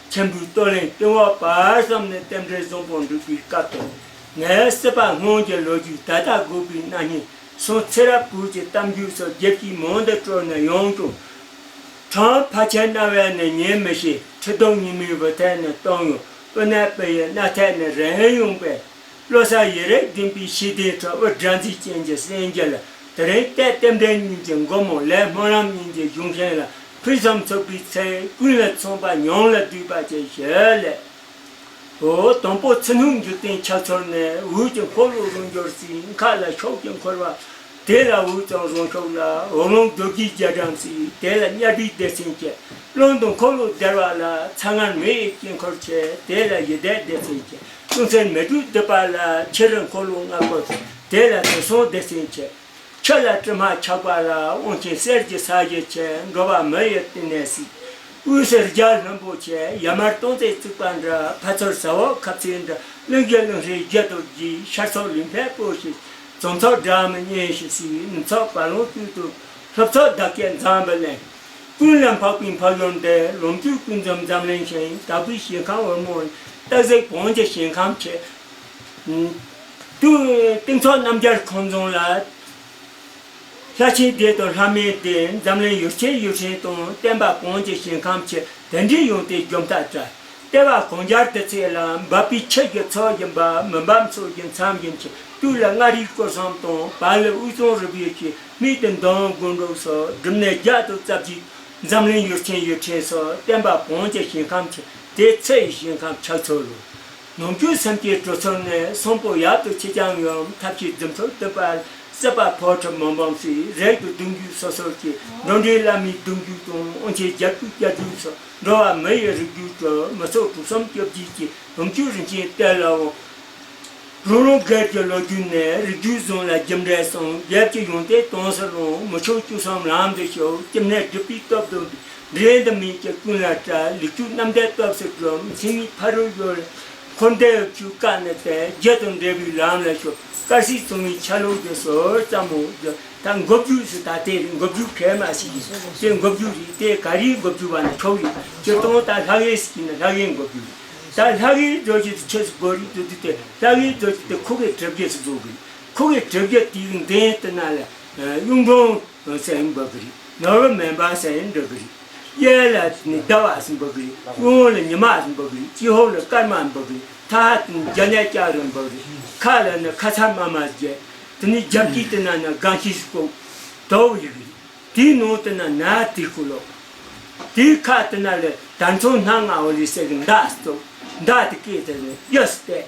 ཆེན་པོའི་སྟོད་གླིང་སྟེང་འོག་བར་གསུམ་ནས་རྟེན་འབྲེལ་བཟང་པོ་འགྲུབ་པའི་སྐབས་དང་། ངའི་སྲིད་པ་སྔོན་གྱི་ལོ་རྒྱུས་ད་ལྟ་འགོག་པའི་སྣང་བརྙན་སོང་། ཚེ་རབས་བོད་ཀྱི་གཏམ་རྒྱུད་སོགས་རྒྱབ་ཀྱིས་མང་དུ་བཀྲོལ་ནས་ཡང་ཀྱང་། ཁྲང་ཕ་ཆེན་རྣ་བས་ནི་ཉན་མི་ཤེས། ཁྲི་གདུགས་ཉི་མའི་བུ་ཐད་ནི་གཏོང་ཡོང་། སྤུ་ནག་སྤུ་ཡི་སྣ་ཐད་ནི་རན་ཡོང་པས། བློ་གསལ་ཡིད་རེག་ལྡན་པའི་ཞི་བདེའི་ཁྲོད་དབུ་སྒྲ་འཛིན་ཅན་གྱི་སེང་རྒྱལ་ལ། དེ་རིང་ལྟས་རྟེན་འབྲེལ་གཉིས་ཀྱི་མགོན་མོ་ལས་སྨོན་ལམ་གཉིས་ཀྱི་གཞུང་ཤིང་ལ། ཕུན་སུམ་ཚོགས་པའི་ཚེ་ཀུན་ལ་མཚུངས་པ་མྱང་ལ་བསྡུས་པ་ཅན་ཞལ་ལས། འོ་དང་པོ་ཚུར་སྣང་འཇིག་རྟེན་ཆགས་ཚོར་ནས། འོད་ཀྱི་འཁོར་ལོ་རང་འབྱོར་སྲིད། མཁའ་ལ་ཕྱོགས་ཀྱི་འཁོར་བ། དེ་ལ་འོད་ཙམ་རང་ཕྱོགས་ལ། འོག་རླུང་རྡོ་རྗེའི་རྒྱ་གྲམ་སྲིད། དེ་ལ་དམྱལ་བའི་སྡེ་ཚན་བཅས། རླུང་དང་འཁོར་ལོ་བརྡལ་བ་ལ། ཚ་ངར་མེ་ཡི་དཀྱིལ་འཁོར་ཆེ། དེ་ལ་ཡི་དྭགས་སྡེ་ཚན་བཅས། ཀུན་གསལ་མེ་དྲོད་སྡུད་པ་ལ། ཆུ་རུ་འཁོར་ལོ་ལྔ་བསྐོར་ཆེ། དེ་ལ་དུག་གསུམ་སྡེ་ཚན་ཆེ། ཆུ་ལ་དྲི་མ་ཆགས་པ་ལ། དབང་ཆེན་གསེར་གྱི་ས་གཞི་ཆེ། འགྲོ་བ་མི་ཡི་བསྟི་གནས་སྲིད། དབུས་སུ་རྒྱ་ལྷུན་པོ་ཆེ། ཡར་མར་སྟོང་རྩེ་བརྩིགས་པ་འདྲ། ཕ་ཚུར་ཟ་འོག་ཁབ་ཚིག་འདྲ། གླིང་གི་གླིང་ཧྲིལ་བརྒྱད་དུ་རྒྱས། ཤར་ཕྱོགས་ལུས་འཕེལ་སྤོས་ཤིང་། བྱང་ཕྱོགས་སྦྲ་མི་གཉན་ཞིང་སྲིད། ནུབ་ཕྱོགས་བ་ལང་སྤོས་དང་། ལྷོ་ཕྱོགས་བདག་བསྐྱེད་འཛམ་བུ་གླིང་། ཀུན་ལ་འཕགས་པའི་འཕགས་ཡུལ་འདི། ལོངས་སྤྱོད་ཀུན་འཛོམས་འཛམ་གླིང་ཞིང་། དག་པའི་ཞིང་ཁམས་འོལ་མོ། སྟག་གཟིག་བོན་གྱི་ཞིང་ཁམས་ཆེ། དུ་གཏིང་ཚོགས་རྣམ་རྒྱལ་ཁང་རྫོང་ལ། ལྷ་ཆེན་སྡེ་དང་ལྷ་མིན་སྡེ། འཛམ་གླིང་ཡུལ་ཆེན་ཡུལ་ཆེན་དང་། བསྟན་པ་བོན་གྱི་ཞིང་ཁམས་ཆེ། དེ་འདྲའི་ཡོན་ཏན་འཇོམས་ཐབས་བྲལ། ལྟེ་བ་གང་རྒྱལ་དུ་ཚེ་ལ། འབབ་པའི་ཆུ་བཞི་མཚོ་བཞི་འབབ། མི་འབབ་མཚོ་བཞི་མཚམས་བཞི་མཆེད། སྟོད་ལ་མངའ་རིས་སྐོར་གསུམ་དང་། བར་ལ་དབུས་གཙང་རུ་བཞི་ཆེ། སྨད་དུ་མདོ་དབུས་སྒང་དྲུག་སོགས། འབྲུམ་ནད་བརྒྱ་དང་རྩ་བརྒྱད། འཛམ་གླིང་ཡུལ་ཆེན་ཡུལ་ཕྲན་སོགས། བསྟན་པ་བོན་གྱི་ཞིང་ཁམས་ཆེ། དེ་ཚེ་ཡི་ཞིང་ཁམས་ཆགས་ཚོར་རོ། ནམ་རྒྱུན་སེམས་ཀྱི་གྲོས་ཚོར་ནས། གསོན་པོ་ཡབ་ཏུ་ཆེ་ཀྱང་ཡང་། ཐབས་ཤེས་རྫུ་འཕྲུལ་གཏུབ་པ། སྲིད་པ་འཕོ་འགྲོ་མི་འབུམ་སྲིད། རེག་ཏུ་གདུང་རྒྱུད་སོ་སོར་གྱེས། འགྲོ་འདྲེན་བླ་མའི་གདུང་རྒྱུད་དང་། དབང་ཆེན་བརྒྱད་ཅུ་གྱ་དྲུག་སོགས། འགྲོ་བ་མི་ཡི་རིགས་རྒྱུད་གྲོལ། མི་ཚོགས་དྲུག་གསུམ་བཅོ་བརྒྱད་ཀྱི། ལོངས་སྤྱོད་རིན་ཆེན་གཏེར་ལ་དབང་། རང་རང་སྒེར་གྱི་ལོ་རྒྱུས་ནས། རིགས་རྒྱུད་བཟང་ལ་རྒྱུ་འབྲས་གསུམ། རྒྱབ་ཀྱི་ཡོན་ཏན་དྭངས་སུ་ལང་། མི་ཆོག་བཅུ་གསུམ་ལམ་དུ་ཞུགས། སྐྱེ་གནས་སྒྲིབ་པའི་སྟོབས་དང་། འབྲས་དང་སྨན་གྱི་ཀུན་ལ་བཀྲ། ལེགས་བཅོས་རྣམ་དག་སྟོབས་སུ་གྲུབ། མཚན་ཉིད་ཕ་རོལ་ཡུལ། འཁོར་འདས་འུབ་ཆུའི་སྐབས་ནས་ཏེ། རྒྱུ་དང་འབྲས་བུའི་ལམ་ལ་ཞུགས། དཀར་གསལ་གཙང་མའི་ཆ་ལུགས་ཀྱི་ཟུར་ཙམ་མོ། ད་མགོ་བརྗོད་སུ་ད་དེ་རེད། མགོ་བརྗོད་གལ་མ་ཞིག་ཡིན། དེ་མགོ་བརྗོད་རེད། དེ་ག་རེའི་མགོ་བརྗོད་པ་ནི་ཆོག་རེད། སྤྱིར་བཏང་ད་ལྷ་གཡུལ་ཟེར་གྱི་ན་ལྷ་གཡུལ་མགོ་བརྗོད་རེད། ད་ལྷ་གཡུལ་རྫོགས་རྒྱུ་དེ་ཆི་ཟིག་དགོས་རེད་འདུག་དུས་དེ། ལྷ་གཡུལ་རྫོགས་རྒྱུ་དེ་ཁུག་གི་གྲིབ་རྒྱུ་ཟིག་བཟོ་དགོས་རེད། ཁུག་གི་གྲིབ་རྒྱུ་དེའི་མདུན་དེ་ན་ལ་གཡུང་དྲུང་ཟེར་འབོད་གི་རེད། ནོར་བུ་མེ་འབར་ཟེར་འབོད་གི་རེད། གཡས་ལ་ནི་ཟླ་བ་ཟེར་འབོད་གི་རེད། གཡོན་ལ་ཉི་མ་ཟེར་འབོད་གི་རེད། སྤྱི་ཧོ་ལ་སྐར་མ་འབོད་གི་རེད། ཐ་ཧ་དེ་ནི་རྒྱ་ནག་ལྕགས་རི་འབོད་གི་རེད། ཁ་ལ་ནི་ཁ་ཚ་དམར་དམར་བརྒྱད། དེ་ནི་རྒྱབ་ཀྱི་དེ་ན་ན་སྒང་ཤི་ཟིག་གོ། དོ་བོ་ཡི་གི་རེད། དེའི་ནང་དེ་ན་ན་དེ་ཁུ་ལོ། དེའི་ཁ་དེ་ན་ལ་དར་ཚོན་སྣ་ལྔ་འོ་ལི་ཟེར་གི་མདའ་ཟིག་གོ། མདའ་དེ་སྐད་དེ་ནི་གཡུ་ཟིག་སྟེ།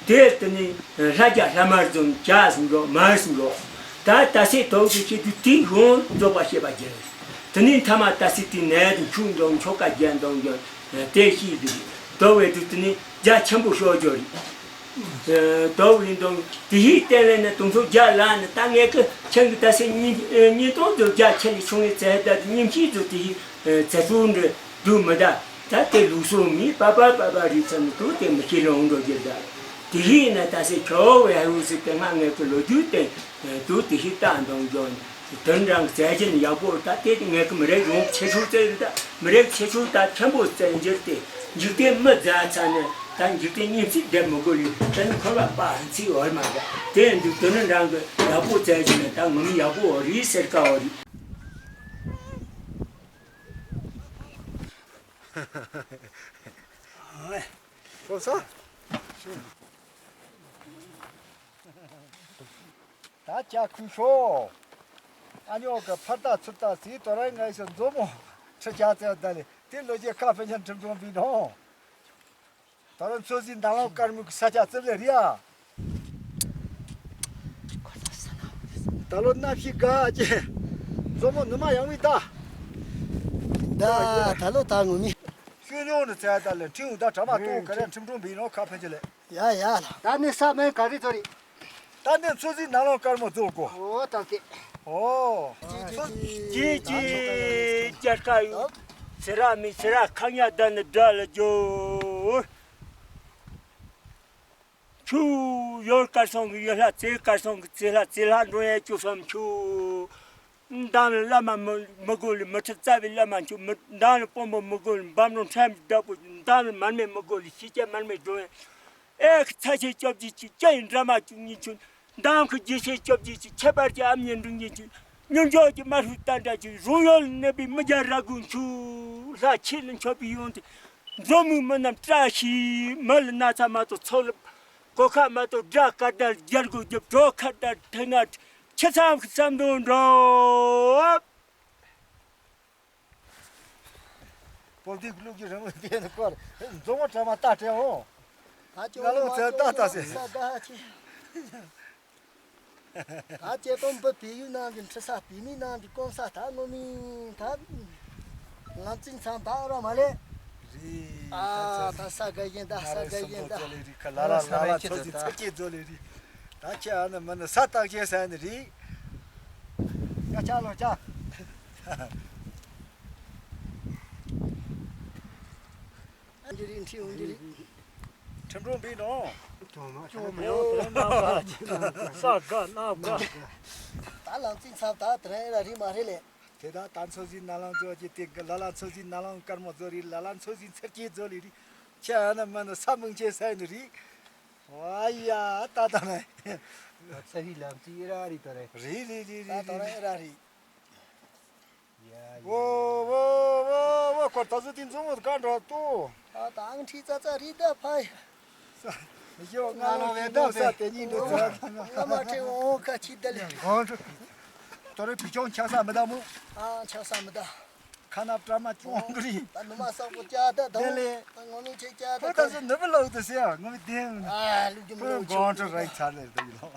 དེ་དེ་ནི་ལྷ་རྒྱ་ལྷ་དམར་འཛོམས་བྱ་ཟིན་འགྲོ་མར་ཟིན་འགྲོ། ད་ད་སེ་དོག་ཏུ་ཤེས་དུས་དེའི་གཞུང་རྫོགས་པ་ཤེས་པ་རྒྱལ། དེ་ནི་མཐའ་མ་ད་སེ་དེའི་ནད་དུ་ཆུ་འདོང་ཆོ་ག་རྒྱལ་འདོང་རྒྱལ་དེ་ཤེས་དུས་དོག་བས་དུས་དེ་ནི་རྒྱ་ཆེན་པོ་ཤོར་རྒྱུ་རེད། དོ་བིན་དང་དེ་ཧི་བསྟན་ལས་ནི་དུང་ཕྱུར་བརྒྱ་ལ་ནི་ད་ངས་ཀི་ཁྱེད་ཀྱི་ད་སེ་ཉིན་ཉིན་སྟོང་དུ་བརྒྱ་ཆེ་ལི་ཆུང་ངེ་བཙལ་ད་ཉིན་ཤིག་ཏུ་དེ་ཧི་བཙལ་ཚུལ་འདྲི་འདུག་མི་ད། ད་དེ་ལུགས་སྲོལ་མི་པ་པ་པ་པ་རིག་ཚར་ནི་དུ་དེ་མི་ཤེས་ལོང་འགྲོ་རྒྱུ་ད། དེ་ཧི་ན་ད་སེ་ཁྱོ་བའི་ཧ་རུ་སི་དེ་ང་ངས་ཀི་ལོ་རྒྱུས་བསྟན་དུ་དེ་ཧི་ད་འདང་འཇོག་ནི། དོན་རང་བཙལ་གྱིན་ཡག་པོ་ད་དེ་ངས་ཀྱི་མི་རིགས་ཡོངས་ཆེ་ཆུང་བཙལ་ད་མི་རིགས་ཆེ་ཆུང་ད་ཆེན་པོ་བཙལ་འགྱུར་ཏེ་འཇིག་རྟེན་མི་མཛའ་ཚ་ནི་ད་འཇིག་རྟེན་སྙིང་ཚིག་བསྡད་མི་དགོས་ལི་དེ་ནི་འཁོར་བ་པ་ཚིག་འོར་མ་འདྲ་དེ་འདུག་དོན་རང་གི་ཡག་པོ་བཙལ་གྱིན་ད་ངོ་མི་ཡག་པོ་འོ་རི་ཟེར་ཀ་འོ་རི། ཁོ་ས། ད་ཅག་ཁུ་ཤོ། ཨ་ཉོ་གི་ཕར་ལྟ་ཚུར་ལྟ་ཟིག་དོ་ར་ངའི་ཤ་མཛོ་མོ་ཁྲི་ཆ་ཙེ་ད་ལེ་དེ་ལོ་རྒྱུས་ཁ་ཕན་ཆ་ཁྲིམས་སྐྱོང་བི་ནོ། དོ་ར་མཚོ་ཟིན་ནང་ལོག་དཀར་མོ་གི་ས་ཆ་ཙིབ་ལེ་རི་ཨ། ད་ལོ་གནམ་གཤིས་དགའ་ཅེ། མཛོ་མོ་ནུ་མ་ཡང་མི་ལྟ། ད་ད་ལོ་ད་ངོ་མི། ཤུ་ཉོ་ནི་ཙེ་ད་ལེ་ཁྲིམས་ད་གྲ་མ་ཏོ་ག་རེ་ཁྲིམས་སྐྱོང་བི་ནོ་ཁ་ཕན་ཆ་ལེ། ཡ་ཡ་ལ། ད་ནི་ས་མེད་ག་རེ་ཚོ་རེད། ད་ནི་མཚོ་ཟིན་ནང་ལོག་དཀར་མོ་རྫོགས་གོ། ཨོ་ད་ཀེ། ཨོ། ཀྱེ་ཀྱེ་རྒྱལ་ཁ་ཡོད། ཚེ་ར་མི་ཚེ་ར་ཁ་ཉ་ད་ནི་དགྲ་ལ་འཇོ། ཁྱུ་ཡོར་དཀར་སོང་གི་ཡོར་ལྷ་ཙེ་དཀར་སོང་གི་ཙེ་ལྷ་ཙེ་ལྷ་འགྲོ་ཡ་ཅུ་སོམ་ཁྱུ། མདང་ལ་བླ་མ་མི་མི་དགོས་ལ་མི་ཁྲི་རྩ་བའི་བླ་མ་ཁྱུ་མི་མདང་ལ་དཔོན་པོ་མི་དགོས་ལ་འབམ་རོང་ཁྲམ་གྱི་བདག་པོ་མདང་ལ་མར་མེ་མི་དགོས་ལ་ཤི་ཆ་མར་མེ་འགྲོ་ཡ། ཨེ་ཁི་ཚ་ཆེ་སྐྱོབ་ཀྱི་ཅི་ཅི་ཡིན་འདྲ་མ་བཅུ་གཉིས་ཆུ། མདང་ཁི་རྒྱལ་ཆེ་སྐྱོབ་ཀྱི་ཅི་ཁྱད་པར་གྱི་ཨ་མྱེས་འབྲིང་གི་ཅི། སྙུང་འཇོག་གི་མ་ཧུ་ཏན་ཏན་གྱི་རོང་ཡོལ་ནེ་བི་མི་རྒྱ་ར་གུང་ཆུ། ལྷ་ཆེ་ལ་མཆོད་པའི་ཡོན་ཏན། འཛོམས་མུས་མི་རྣམས་བཀྲ་ཤིས་མི་ལ་ན་ཚ་མ་གཏོགས་ཚོགས་ལ། གོ་ཁ་མ་གཏོགས་དགྲ་དཀར་དར་རྒྱལ་སྒོ་རྒྱབ་གྲོག་ཁ་དར་ཐེ་ང་ཁྱི་ཚང་གི་བསམ་དོན་འགྲོ། པོ་ཏི་ཀླུ་གི་རིང་ལ་བལྟས་ནས་སྐོར་མཛོ་མོ་བྲ་མ་ལྟ་དྲན་འོང་། ད་ཅོ་ང་ལོ་མ་ཚེ་ཅོ་ལྟ་ལྟ་ཟེར། ས་དགའ་ཆེ། ད་ཅེ་ཏོམ་བུ་བལ་ཡུལ་ནང་གི་འཁྲི་ས་བལ་མི་ནང་གི་གོང་ས་ད་ངོ་མི་ད་ལམ་རྩིང་ཚང་ད་ར་མ་ལེ། རེད། ཨ་ད་ས་དགའ་ཡིན་ད་ས་དགའ་ཡིན་ད། ལ་ལ་ལ་ལ་ཚོ་ཚིག་ཚེ་སྐྱེས་རྫོ་ལེ་རེད། ད་ཁྱེད་ཨ་ནི་མི་ནི་ས་བཏགས་ཁྱེད་ས་ནི་རེད། ཡ་ཆ་ལོ་ཆ། འདི་རིང་ཁྲིད་འོང་འདི་རིང་། ཁྲིམས་སྒྲོམ་བི་ནོ། ཅོ་མ་ཡང་དེ་ན་ག་ས་ག་ན་ག་ད་ལམ་རྩིང་ཚང་ད་དེ་རིང་ར་རི་མ་རེད་ལེ། དེ་དག་ད་མཚོ་ཟིན་ན་ལང་ཚོ་ཅི་དེ་གི་ལ་ལ་མཚོ་ཟིན་ན་ལང་དཀར་མོ་ཚོ་རི་ལ་ལ་མཚོ་ཟིན་ཚེར་སྐྱེས་ཚོ་ལི་རི། ཁྱེད་ཨ་ན་མ་ན་ས་མིང་ཆེ་ས་ནི་རི། ཨ་ཡ་ད་ད་ན། ཚ་བི་ལམ་རྩིང་ཨེ་ར་རི་ད་རེད། རི་རི་རི་རི་ད་ད་རི། ཨེ་ར་རི། ཡ་ཡ། ཝོ་ཝོ་ཝོ་ཝོ་ཁོ་ད་ཚོ་དེ་མཛོ་མོ་ག་འགྲོ་ཏོ། ཨ་ད་ཨང་ཁྲི་ཙ་ཙ་རི་ད་ཕ་ཡ། ཡོ་ང་ལོ་བའི་ད་ས་དེ་གཉིས་འགྲོ་ཚ། ང་མ་ཁྲེ་འོ་ཁ་ཆི་ད་ལེ། གོང་ཁྲོ། དོ་རེ་བི་ཆོང་ཆགས་ས་མི་ད་མོ། ཨ་ཆགས་ས་མི་ད། ཁ་ན་པྲ་མ་ཅུང་གི་རི། ད་ནུ་མ་ས་གོ་ཅ་ད་ད། དེ་ལེ། ད་ངོ་ནི་ཆེ་ཅ་ད། ཁོ་ད་ད་སུ་ནུ་བུ་ལོག་ཏུ་སེ་ཡ་ངོ་མི་དེ། ཨ་ལུག་གི་མི་ལོག་ཆུ། གོང་ཁྲོ་རེག་ཚར་ལེ་ད་ཡི་ལོ། ཨ།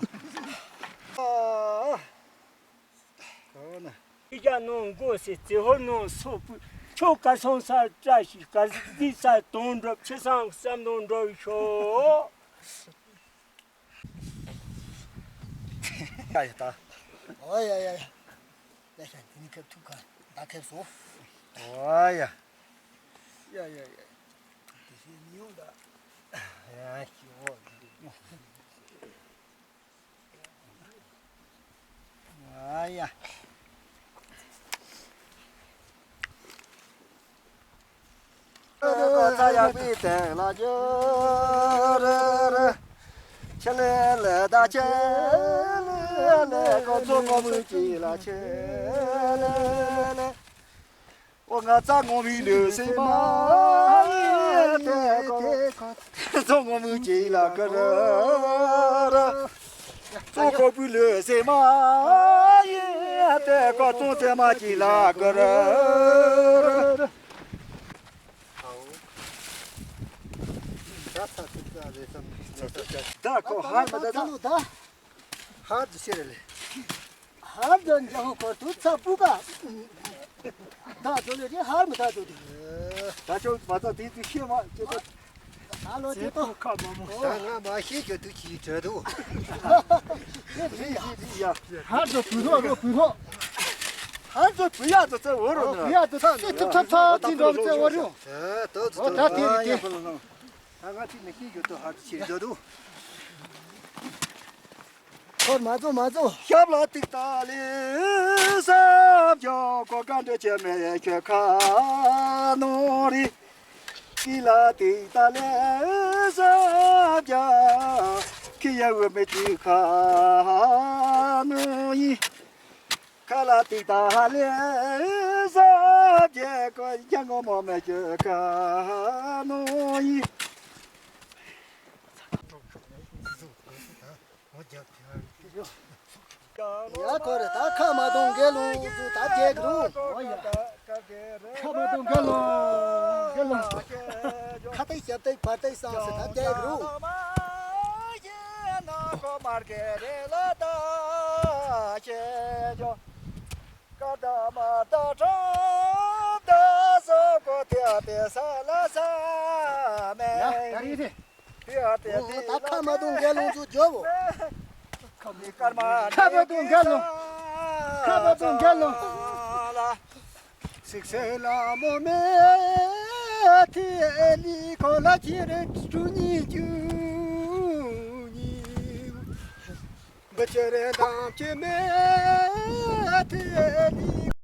ཁོ་ན། ཨི་ཀ་ནང་མགོ་སེ་ཙེ་ཧོར་ནང་སོག་པོ་ཁྱོ་ག་སོང་ས་བཀྲ་ཤིས་ག་འདི་ས་དོན་འགྲུབ་ཁྱེད་སང་བསམ་དོན་འགྲུབ་ཤོག་ཡ་ཡ་ད། ཨོ་ཡ་ཡ་ཡ། ཡ་ཤ་འདི་ནི་ཁེབས་ཐུབ་ག་ད་ཁེབས་སོ། ཨོ་ཡ། ཡ་ཡ་ཡ། དེ་ཤེས་མི་ཡོང་ད། ཡ་ཤི་འོ། ཨ་ཡ། ཁ་ཚ་ཡག་པའི་སྟེང་ལ་འགྱུར་རེ་རེ། ཆེ་ལེ་ལེ་ད་ཆེ་ལེ་ལེ་ཁོ་ཚོ་ཁོ་མོས་ཀྱི་ལ་ཆེ་ལེ་ལེ། ཨོ་ང་ཚ་ངོ་མི་ལུས་སེ་མ་ཡེ་དེ་ཁོ་ཚོ་ངོ་མི་ཀྱི་ལ་ཀ་ར་ར། ཙོ་ཁོ་བུ་ལུ་སེ་མ་ཡེ་ཏེ་ཀོ་ཙོ་ཏེ་མ་ཅི་ལ་ཀ་ར། ད་ཁོ་ཧར་མ་ད་ད། ཧར་དུ་ཤེར་ལེ། ཧར་དུ་འཇའ་ཧོ་ཁོ་དུ་ཚ་པུ་ག་ད་ཚོ་ལེ་རེ་ཧར་མ་ད་དུ་དུ། ད་ཆོ་མ་ད་དེ་དུ་ཤེ་མ་ཅེ་ད། ཨ་ལོ་ཁྱེད་ཚོ། ཁ་མ་མོ། ད་ང་མ་ཤེས་རྒྱུ་དུ་ཅིག་བྲོས་འདུག་ཧར་ཚོ་བུ་ཐོག་རོ་བུ་ཐོག་ཧར་ཚོ་བུ་ཡག་ཚོ་ཚེ་འོ་རོ་ན། བུ་ཡག་ཚོ་ཚེ་ཐུབ་ཐབ་ཚ་ཅི་འགྲོ་ཚེ་འོ་རུ། ད་ད་ད་དེ་རེད་དེ། ད་ང་ཅིག་མི་ཤེས་རྒྱུ་དུ་ཧར་ཚོ་ཕྱིར་འགྲོ་འདུག་ཁོར་མ་ཚོ་མ་ཚོ། ཞབས་ལ་ཏིག་ཏ་ལི་སབ་ཇོ་གོ་ག་འདྲ་ཅེ་མེ་ཁྱོད་ཁ་ནོ་རི། ཀི་ལ་ཏིག་ཏ་ལི་སབ་ཇ་ཁི་ཡ་བུ་མེ་ཏི་ཁ་ནོ་ཡི། ཁ་ལ་ཏིག་ཏ་ལི་སབ་ཇ་གོ་ཡ་ངོ་མོ་མེ་ཁྱོད་ཁ་ནོ་ཡི། ཡ་ཁོ་རེ་ད་ཁ་མ་གཏོང་དགེ་སློང་ཚོ་ད་རྒྱལ་གི་རུང་། ཨོ་ཡ། ཁ་མ་གཏོང་དགེ་སློང་དགེ་སློང་། ཁ་ཏིག་ཞབས་ཏིག་བར་ཏིག་བསམ་སེ་ད་རྒྱལ་གི་རུང་། ཡ་ད་རེད་རེད། ད་ཁ་མ་གཏོང་དགེ་སློང་ཚོ་རྒྱོབ་བོ། ཁ་མ་གཏོང་དགེ་སློང་། ཁ་མ་གཏོང་དགེ་སློང་། སིག་སེ་ལ་མོ་མེ་ཐི་ཨེ་ལི་ཁོ་ལ་ཁྱི་རེ་ཀྲུ་ཉི་ཀྱུ་ཉི་བུ་ཆེ་རེ་དང་ཁྱི་མེ་ཐི་ཨེ་ལི།